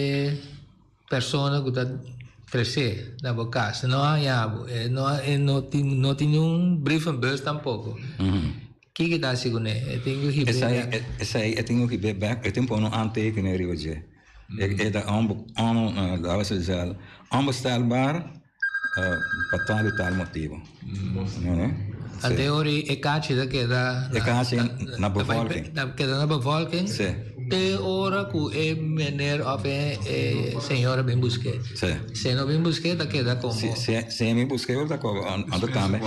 persona ku ta tresé na bo kas no haña bo, e no e no tin no tin niun brievenbus tampoko. Kiko ta hasi kuné? E tin ku hib'é bèk. Esei e tin ku hib'é bèk, e tin pone un aantekening riba dje. E ta onbestelbaar pa tal i tal motibu. Ante ora e kachi ta keda E kachi na bevolking. Ta keda na bevolking te ora ku e meneer òf e señora bin busk'é. Si e no bin busk'é ta keda komo. Si e bin busk'é ta koba anto tambe.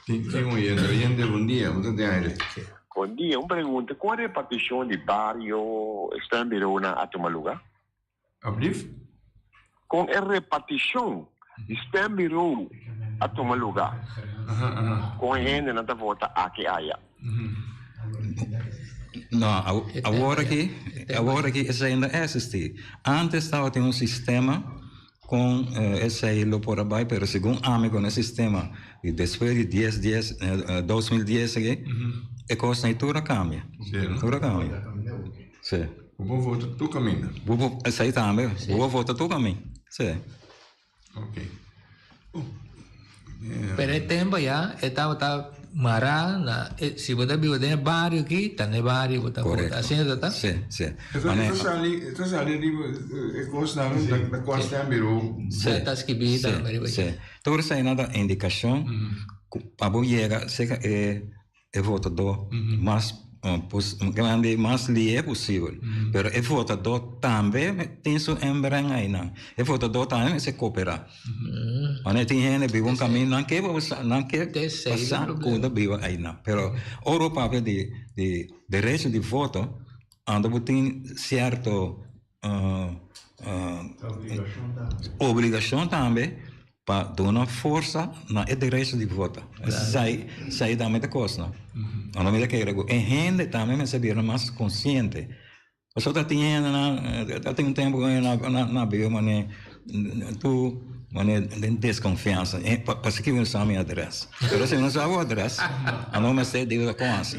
Tin un oyente. Oyente, bon dia. Bo ta den aire. Bon dia. Un pregunta, kon repartishon di bario stembureaunan a tuma luga? Ablief? Kon e repartishon di stembureau a tuma luga? Kon e hendenan ta vota aki aya? No, awor aki, awor aki esei no existi. Antes tabatin un sistema Con esey lo por a bay, pero segun ami con e sistema di despues di dies dies 2010 aki, e cosnan tur a cambia. Tur a cambia. Si. Bo por vota tur caminda. Bo por, esey tambe, bo por vota tur caminda. Si. Ok. Pero e tempo ya e tabata mará na si bo ta biba den e bario aki ta na e bario bo ta vota. Asina ta ta? Si, si. E ta sali, e ta sali riba e kosnan na kua stembureau. Si. Ta skibí tambe riba dje. Si. Tur eseinan ta indikashon ku pa bo yega serka e E votadó mas grandi, mas lié posibel. Pero e votadó tambe tin su inbreng einan. E votadó tambe mester kooperá. Wanneer tin hende biba un kaminda, nan ke nan ke pasa ku ta biba einan. Pero ora bo papia di di derecho di voto, anto bo tin sierto Obligashon tambe pa duna forsa na e derecho di vota. Esei esei tambe ta kos no. Ando mi ta kere ku e hende tambe mester bira mas konsiente. Pasobra ta tin hendenan ta tin un tempu ku nan a biba manera tur manera den deskonfiansa. Pasobra ki bo sa mi adres? Pero si no sa bo adres ando mester di bo kon hasi.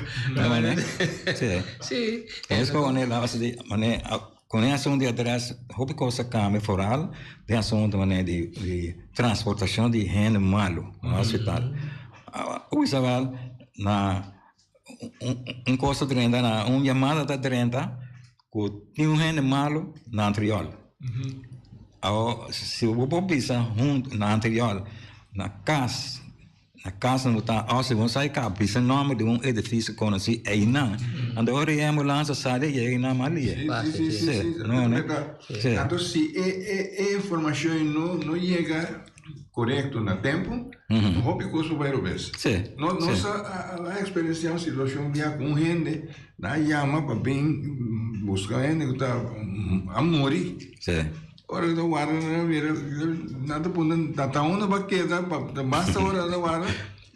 Si. Sí. Es con e laatste di mane con e asunto di adres hopi cos a cambia foral den asunto mane di di transportacion di hende malo na hospital. Isabel na un cos ta drenta na un yamada ta drenta cu tin un hende malo na Antriol. Awor si bo por bisa hunto na Antriol na cas. Na cas nan bo ta o si bo sa e caba bisa nomber di un edificio conoci eynan anto ora e ambulance a sali a yega eynan mas lie. Si, si, si, si. No, no. Si. Anto si e e e informacion no no yega corecto na tempo, hopi cos por bay robes. Si. No nos a a experiencia un situacion bia cu un hende nan a yama pa bin busca hende cu ta a muri. Si. Ora ku ta warda nan a mira nan ta puntra ta ta unda bo a keda pa ta basta ora nan ta warda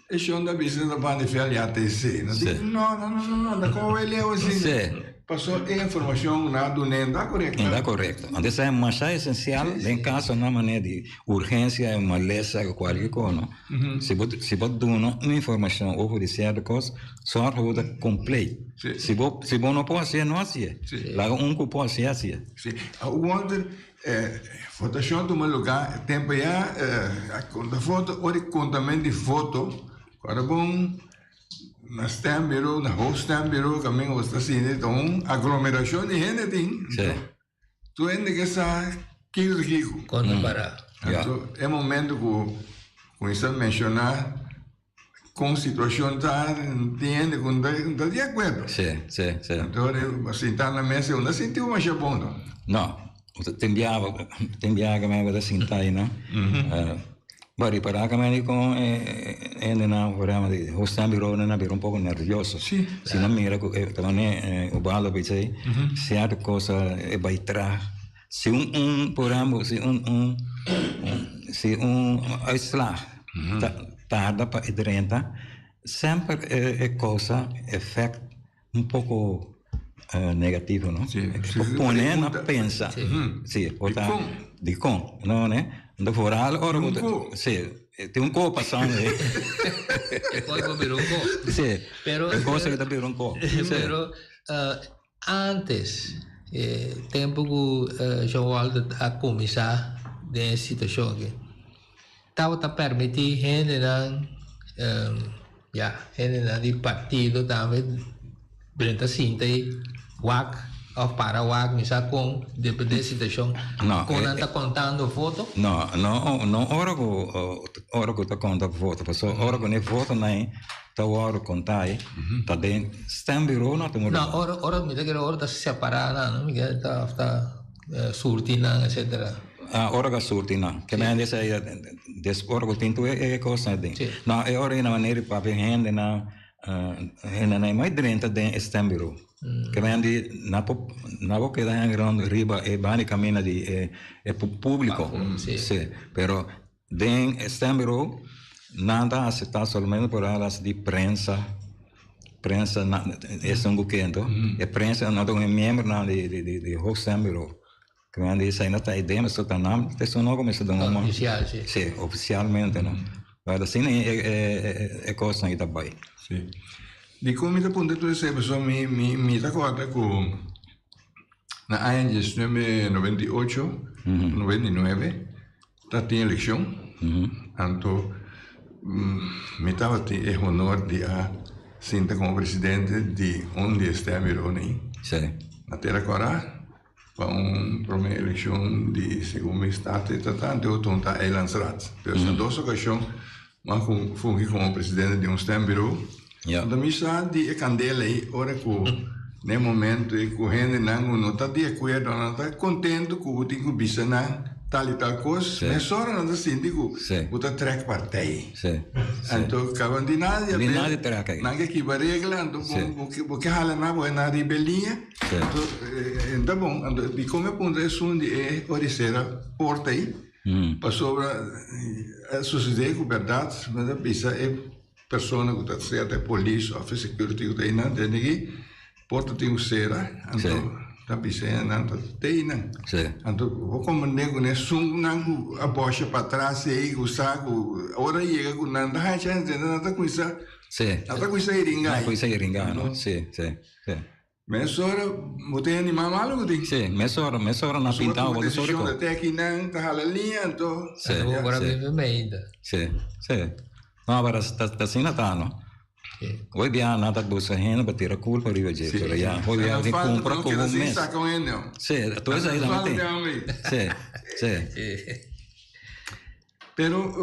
e shon ta bisa ta banda fiel ya ta esei nan di no no no no ta komo bai leu asina paso e informashon ku nan a dun'é no ta korekto. No ta korekto anto esei masha esensial den kasonan manera di urgensia malesa o kualke kos no si bo si bo duna un informashon over di sierto kos sòrg pa bo ta kompleet si bo si bo no por hasié no hasié laga un ku por hasié hasié. Sí, Walter, votacion tuma lugar e tempo ya, a conta foto, ora di contamento di voto, ora bon na stembureau, na hoofdstembureau, caminda bo ta sinti ta un aglomeracion di hende tin. Sí. Tur hende ke sa. Kiko ta kiko? Kon ta para? Anto e momento ku kuminsá menshoná kon situashon ta, tin hende ku no ta di akuerdo. Sí, sí, sí. Anto ora sintá na mesa no ta sinti bo masha bon no. No, tin biaha, tin biaha ku mi ta sinta einan. Bo a ripará ku mi kon e hendenan por ehempel di hoofdstembureau nan a bira un poko nervioso. Sí. Si nan mira ku e ta manera Ubaldo a bisa ei, sierto cosa e bai traha. Si un un por ehempel si un un si un uitslag ta tarda pa e drenta semper e causa effect un poco negativo no por pone na pensa si por ta dicon no ne enton vooral ora cu si tin un co pasando e cosa bira un co si e cosa ta bira un co pero Antes, e tempu ku John Walter a kuminsá den e situashon aki, tabata permití hendenan, ya, hendenan di partido tambe drenta sinta ei wak òf para wak, mi sa kon, depende e situashon, kon nan ta kontando voto. No, no, no ora ku ora ku ta konta voto, pasobra ora ku e votonan ei ta wòrdu kontá ei, ta den stembureau no ta No, ora, ora mi ta kere ora ta separá nan, no? Mi kere ta of ta surti nan, etcetera. Ah, ora ka surti nan. Ke men esei des ora ku tin tur e kosnan aden. Sí. No, e ora ei na manera di papia hendenan, hendenan ei mai drenta den e stembureau. Ke men di na por na por keda hanga rond riba e banda di kaminda di e e públiko. Sí. Sí, pero Den e stembureau nan ta acepta solamente por alas di prensa, prensa na esun cu kento, e prensa no ta un miembronan di di di hoofdstembureau. Cu nan di esey no ta e den pasobra ta nan ta esun no cu mester duna un. Oficial si. Si, oficialmente no. Pero asina e e e cosnan ta bay. Si. Dicon mi ta puntra tur esey pasobra mi mi mi ta corda cu na aña diesnuebe noventa i ocho, noventa i nuebe. Ta tin eleccion, anto mi tabatin e honor di a sinta como presidente di un di e stembureaunan na Tera Kora pa un prome eleccion di segun mi staten ta ta anto otro ta Eilandsraad. Dus na dos ocasion mi a fungi como presidente di un stembureau. Anto mi sa di e candela ei ora cu na e momento ei cu hendenan cu no ta di acuerdo, no ta contento cu bo tin cu bisa nan tal y tal cos, mesora nan ta sinti cu bo ta trek partij. Anto caban di nada di haber, nan ke kiba regla, anto bo ke hala nan bo nan riba e liña, anto e ta bon. Anto dicon mi a puntra esun di e orisera porta ei, pasobra a sucede cu berdad mi ta bisa e Persona ku ta sea ta e polis òf e security ku ta einan tende ki porta tin un sera anto ta bisa nan ta te einan. Anto bo komprende ku esun nan ku a bòsha patras ei ku sa ku ora yega ku nan ta haña chèns tende nan ta kuminsá nan ta kuminsá hiringá. Nan ta kuminsá hiringá no si si si. Mesora bo ta hende mas malo ku tin. Si mesora mesora nan pinta bo ta sori ko. Pasobra te aki nan ta hala liña anto. Si Bo por a bibi mei ainda. Si si no pero ta asina ta no. Hoy bia nan ta buska hende pa tira kulpa riba dje pero ya hoy bia tin kumpra ku bo mes. Si tur esei tambe tin. Si si. Pero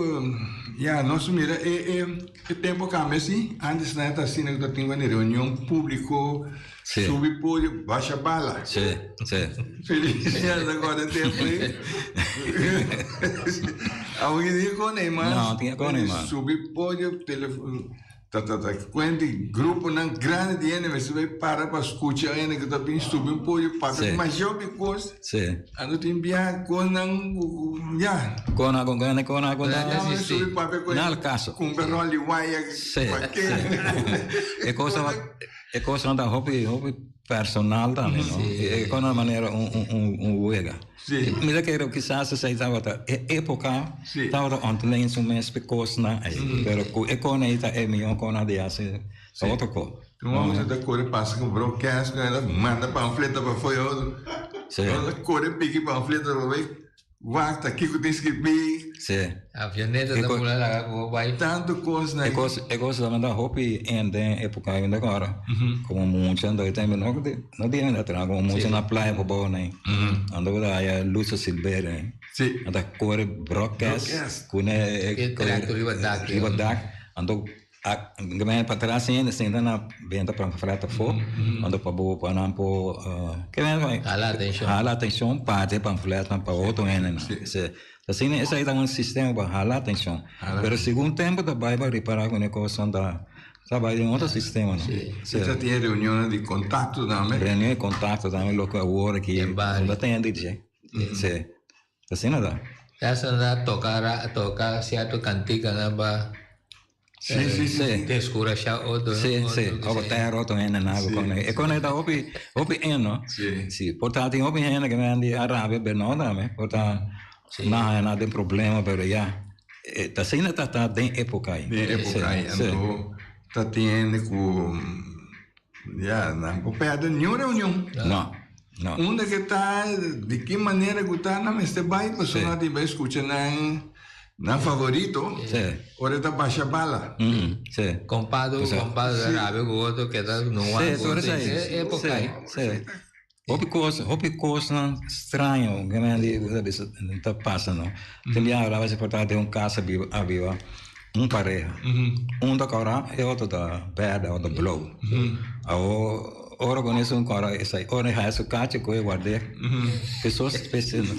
ya nos mira e e tempo cambia si, antes nan ta asina cu ta tin wende reunion publico, subi podio, basha bala. Si, si. Feliciano ta acorda e tempo ey. Awe tin con ey mas. No, tin con ey mas. Subi podio, telefon. Ta ta ta cuenta y gruponan grandi di hende mester bay para pa scucha hende cu ta bin subi un podio papia demasiado di cos. Sí. Anto tin bia cosnan cu cu ya. Con a con con con a con ta subi papia cu Na al caso. Cumpra rolli waya. Sí, sí. E cosa e cosa ta hopi hopi personal tambe no. E con una manera un un un wega. Sí. Mi ta kere kisas esei tabata e epoca Sí. tabata ontleen su mes pe kosnan ei. Pero ku e kona ei ta e mihó kona di hasi ta otro ko. Un homber ta kore pasa ku broadcast ku el a manda pamfleta pa fo'i otro. Sí. Ta kore piki pamfleta pa bai. Wak ta kiko tin skibí. Sí. Avioneta ta bula laga ku bo bai. Tantu kos na. E kos e kos ta manda hopi en den epoka ainda agora. Komo mucha anto e tempo no no tin ainda atrás komo mucha na playa por bou nei. Anto bo ta haya Lucio Silverio ei. Sí. Anto a kore broadcast ku ne E tractor riba dak. Riba dak. Anto A men patras hende sinta na benta pamflet afó, anto pa bo pa nan por ke men bai Hala atenshon. hala atenshon parti e pamfletnan pa otro hendenan. Si. Asina esei ta un sistema pa hala atenshon. Pero segun tempu ta bai bo a ripará ku e kosnan ta ta bai den otro sistema no. Si. Ta tin e reunionnan di kontakto tambe. Reunion di kontakto tambe loke awor aki Den bario. no ta tende dje. Si. Asina ta. Esnan ta toka toka sierto kantikanan pa Sí, sí, sí. Descurashá otro. Sí, sí. Oko tera otro hende na algo con E con ta hopi, hopi en, no? Sí. Sí, por ta tin hopi hende que me andi a rabia, pero no dame. Por ta na haya na den problema, pero ya. Ta asina ta ta den época ahí. Den época ahí. Anto ta tin hende cu ya nan por perde ni un reunion. No, no. Unda que ta, di ki manera cu ta, nan mester bay, pasobra nan tin bay scucha nan. Nan favorito ora e ta basha bala. Sí. Kompado ku kompado ta rabia ku otro keda no wak ku otro. E época ei. Sí. Hopi kos, hopi kosnan straño ke men di ta bisa ta pasa no. Tin biaha a si por ta den un kas a biba a biba un pareha. Un ta kòrá e otro ta bèrdè òf ta blou. Awor Ora ku esun kòrda esei, ora e haya su kachi ku e ward'é, Hesus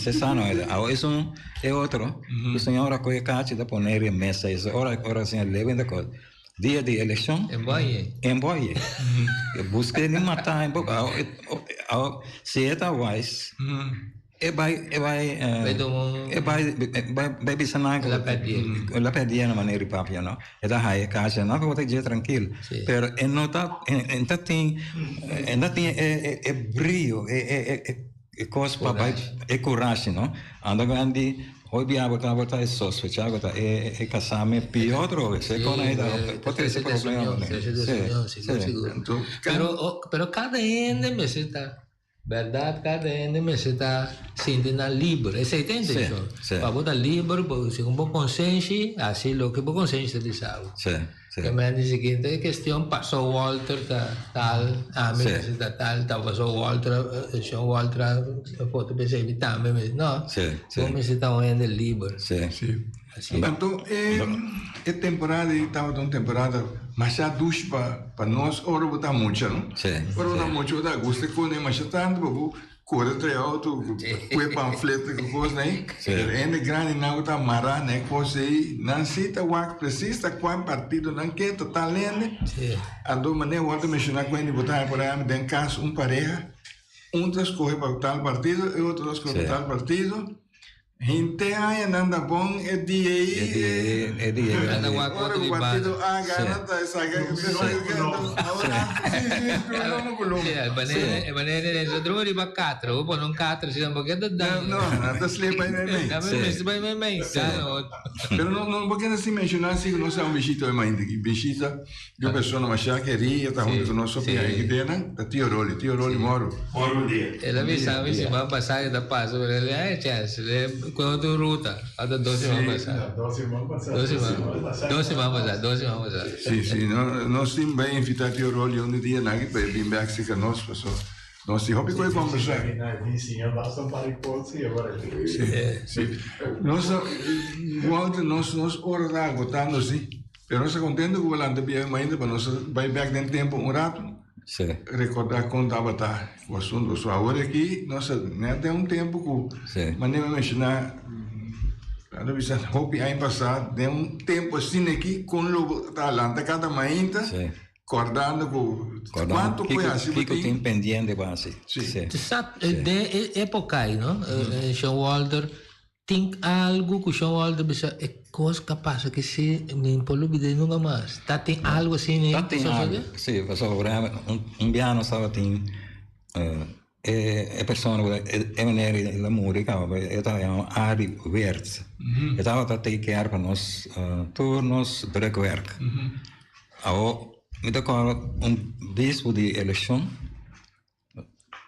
se sa no eda. Awo esun e otro, ku señora ku e kachi ta pone riba mesa esei, ora ora señor Levin ta kòrda, dia di elekshon, E boye. E busk'é ni matá awo awo si e ta wise. E bai, e bai, Bai tuma un- e bai, bai, bai bisa nan ku El a perdié. El a perdié na manera di papia, no. E ta haya kasha, no, ku ta dje trankil. Sí. Pero e no ta, e no ta tin, e no ta tin e, e, e brio, e, e, e, e, e kos pa bai, e kurashi, no. Anda ku nan di, hoy bia bo ta, bo ta e sospechá ku ta e, e kasá me pió otro bes. E kon ei ta, por trese problema. Sí, sigur, sigur. Pero, pero kada hende mester ta. Bèrdat kada hende mester ta sinti nan liber. Esei ta intenshon. Pa bo ta liber, bo segun bo konsenshi, hasi loke bo konsenshi ta bisa bo. Ke men di siguiente e kestion pasó Walter ta tal, ami mester ta tal, ta pasó Walter, shon Walter a foto pa esei mi tambe mester. No, bo mester ta un hende liber. Sí. Anto e e temporada ei tabata un temporada masha dushi pa pa nos ora bo ta mucha no. Sí. Ora bo ta mucha bo ta gusta kone masha tantu pa bo kore trae auto ku e pamfleto ku kos nei. Sí. Pero hende grandi nan ku ta mara na e kos ei nan si ta wak presis ta kua partido nan ke ta tal hende. Sí. Anto manera bo a ta menshoná ku hende bo ta haña por ahí den kas un pareha un ta skohe pa tal partido e otro ta skohe pa tal partido. Henter aña nan ta bon e dia ei. E dia ei, e dia ei. Nan ta wak Ora otro ku di banda. partido A gana ta saka Sí. Sí, sí, kulon kulon. Sí, e manera, e manera den su drumi riba katra, bo pone un katra asina porque ta daño. No, nan ta slip bai mei mei. Nan Sí. mester bai mei mei, gana otro. Pero no, no por keda sin menshoná si ku nos a un bishita hoy mainta aki. Bishita di un persona masha kerí, e ta hunto ku nos hopi aña kidenan, ta Tio Rolly, Tio Rolly Moro. Moro un dia. El a bisa mi siman pasá ke ta pasa, pero el a chèns, el kohe otro ruta, ata dos siman pasá. Dos siman pasá. Dos siman, dos siman pasá, dos siman pasá. Sí, sí, no, nos tin bai invitá Tio Rolly un di dianan aki pa e bin bèk serka nos, paso nos tin hopi koe kombersá. Sí, sí. Nos a, Walter, nos, nos ora ta agotando sí. Pero nos ta contento cu bo lanta bia mainta pa nos bay bek den tempo un rato. Sí. Recorda con tabata cu asunto. So awor aki nos ta net den un tempo cu Sí. manera mi menciona a bisa hopi aña pasa den un tempo asina aki con lo bo ta lanta cada mainta Sí. cordando cu Cordando cuanto kiko, cu haci bo kiko tin. tin pendiente pa haci. Sí. Sí. Sa, den e epoca ei, no, Señor Walter, Tin algu ku Shon Walter bisa e kos ka pasa ki si mi por lubid'é nunka mas. Ta tin algu asina Ta tin sosodé? algu, si, pasobra un biaha nos tabatin e e persona ku e meneer el a muri kaba pero e tabata yama Arie Weerts. E tabata take care pa nos tur nos drukwerk. Awor mi ta kòrda un bispo di elekshon.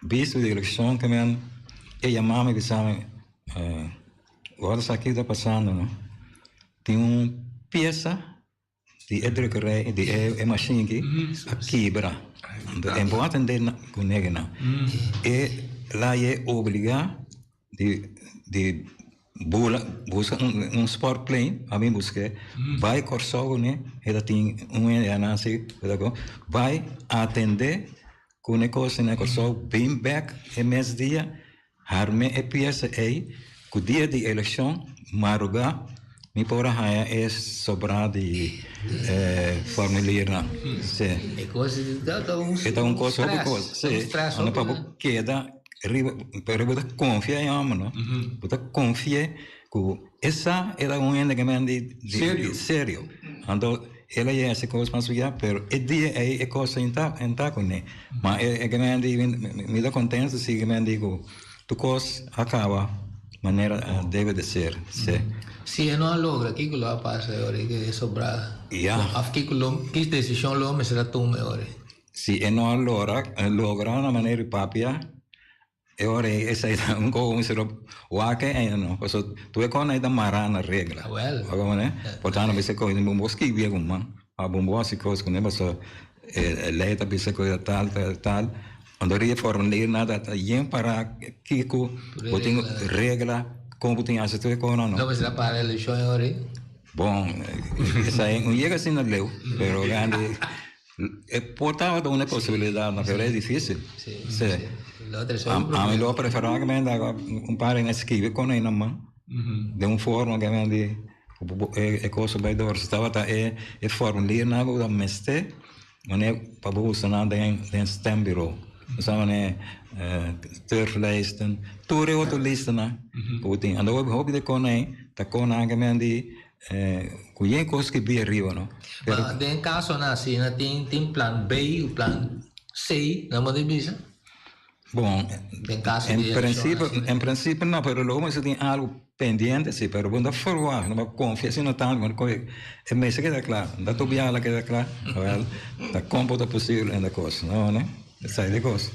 Bisto di elekshon ke men e yama mi bisa mi. Ora esaki ta pasando, no? Tin un pieza di e drukkerij, di e, e machine aki, a kibra. Anto, en bo atende na, ku negenan. E la ye obliga di, di bula, buska un, un sportplein, a mi buske, bai Kòrsou kuné, e ta tin un hende a nasi, bai atende ku ne kos na Kòrsou, bin bèk e mes dia, Harm'é e piesa ei ku dia di elekshon marugá mi por a haña e sobrá di formuliernan. Sí. E kos ta un E ta un kos hopi kos. Sí. Stress Unda pa bo keda riba, pero bo ta konfia e hòmber no. Bo ta konfi'é ku e sa e ta un hende ke men di Serio. serio. Anto el a yega hasi kos mas bia, pero e dia ei e kos a inta kuné. Ma e ke men di mi ta kontento si ke men di ku tur kos a kaba manera debe de ser. Si. Si e no a logra, kiko lo a pasa e ora ei ku e sobrá? Ya. Òf kiko lo, ki desishon lo mester a tuma e ora ei? Si e no a lora, logra na manera di papia, E ora ei esei ta un koho un sero wak ei no, paso tur e kos ei ta mará na regla. Awel. Wak manera? Por tanto bisa kohe bo bo skibi algun man, a bo bo hasi kos kuné paso e lei ta bisa ku tal tal tal. Anto riba e formulier nan ta yen pará kiko bo tin regla kon bo tin hasi tur e kosnan no. No mester a para elekshon e ora ei? Bon, esei no yega asina leu, pero grandi. E por tabata una posibilidad, no, pero es difícil. Sí. Sí. Lo otro es A, un a mi problema. lo preferá que men daga un par en escribe con een man. De un forma que men di e, e cosa bij door. Si tabata e, e formulier na bo dan meste, wanneer pa bo usa nan den, den stembureau. Sa wanneer eh, turflijsten, tur e otro listanan ku bo tin. Ando hopi hopi de kon ei, ta kon nan que men di Ku yen kos ki bia riba no. Pero Ma den kasonan asina tin tin plan B u plan C nan bo ta bisa? Bon, Den kaso en di elekshon prinsipio asina. en prinsipio no, pero lo mester tin algu pendiente si, pero bo no ta ferwagt, no bo konfia asina tantu ku e mester keda kla, no ta tur biaha la keda kla, wèl ta kon por ta posibel en e kos, no no, esei ta e kos.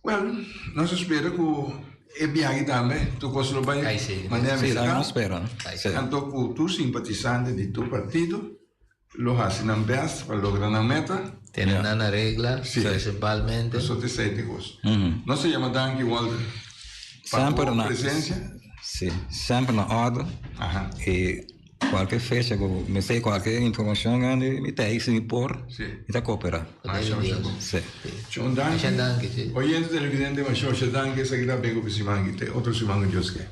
Well, nos a spera ku e biahe tambe tur kos lo bai manera Sí, mester ta. nos spera. Sí. Anto ku tur simpatisante di tur partido lo hasi nan bèst pa logra nan meta. Tene nan na regla, Sí. principalmente. Pasobra ta esei ta e kos. Nos ta yama danki Walter pa Semper bo na presensia. Sí, semper na orde. Aha. I Cualke fecha cu mester cualke informacion grandi mi ta ahí si mi por mi ta coopera. Masha masha bon. Si. Tjon danki. Masha danki si. Oyente televidente masha masha danki esaki ta beko pa siman aki te otro siman cu Dios ke.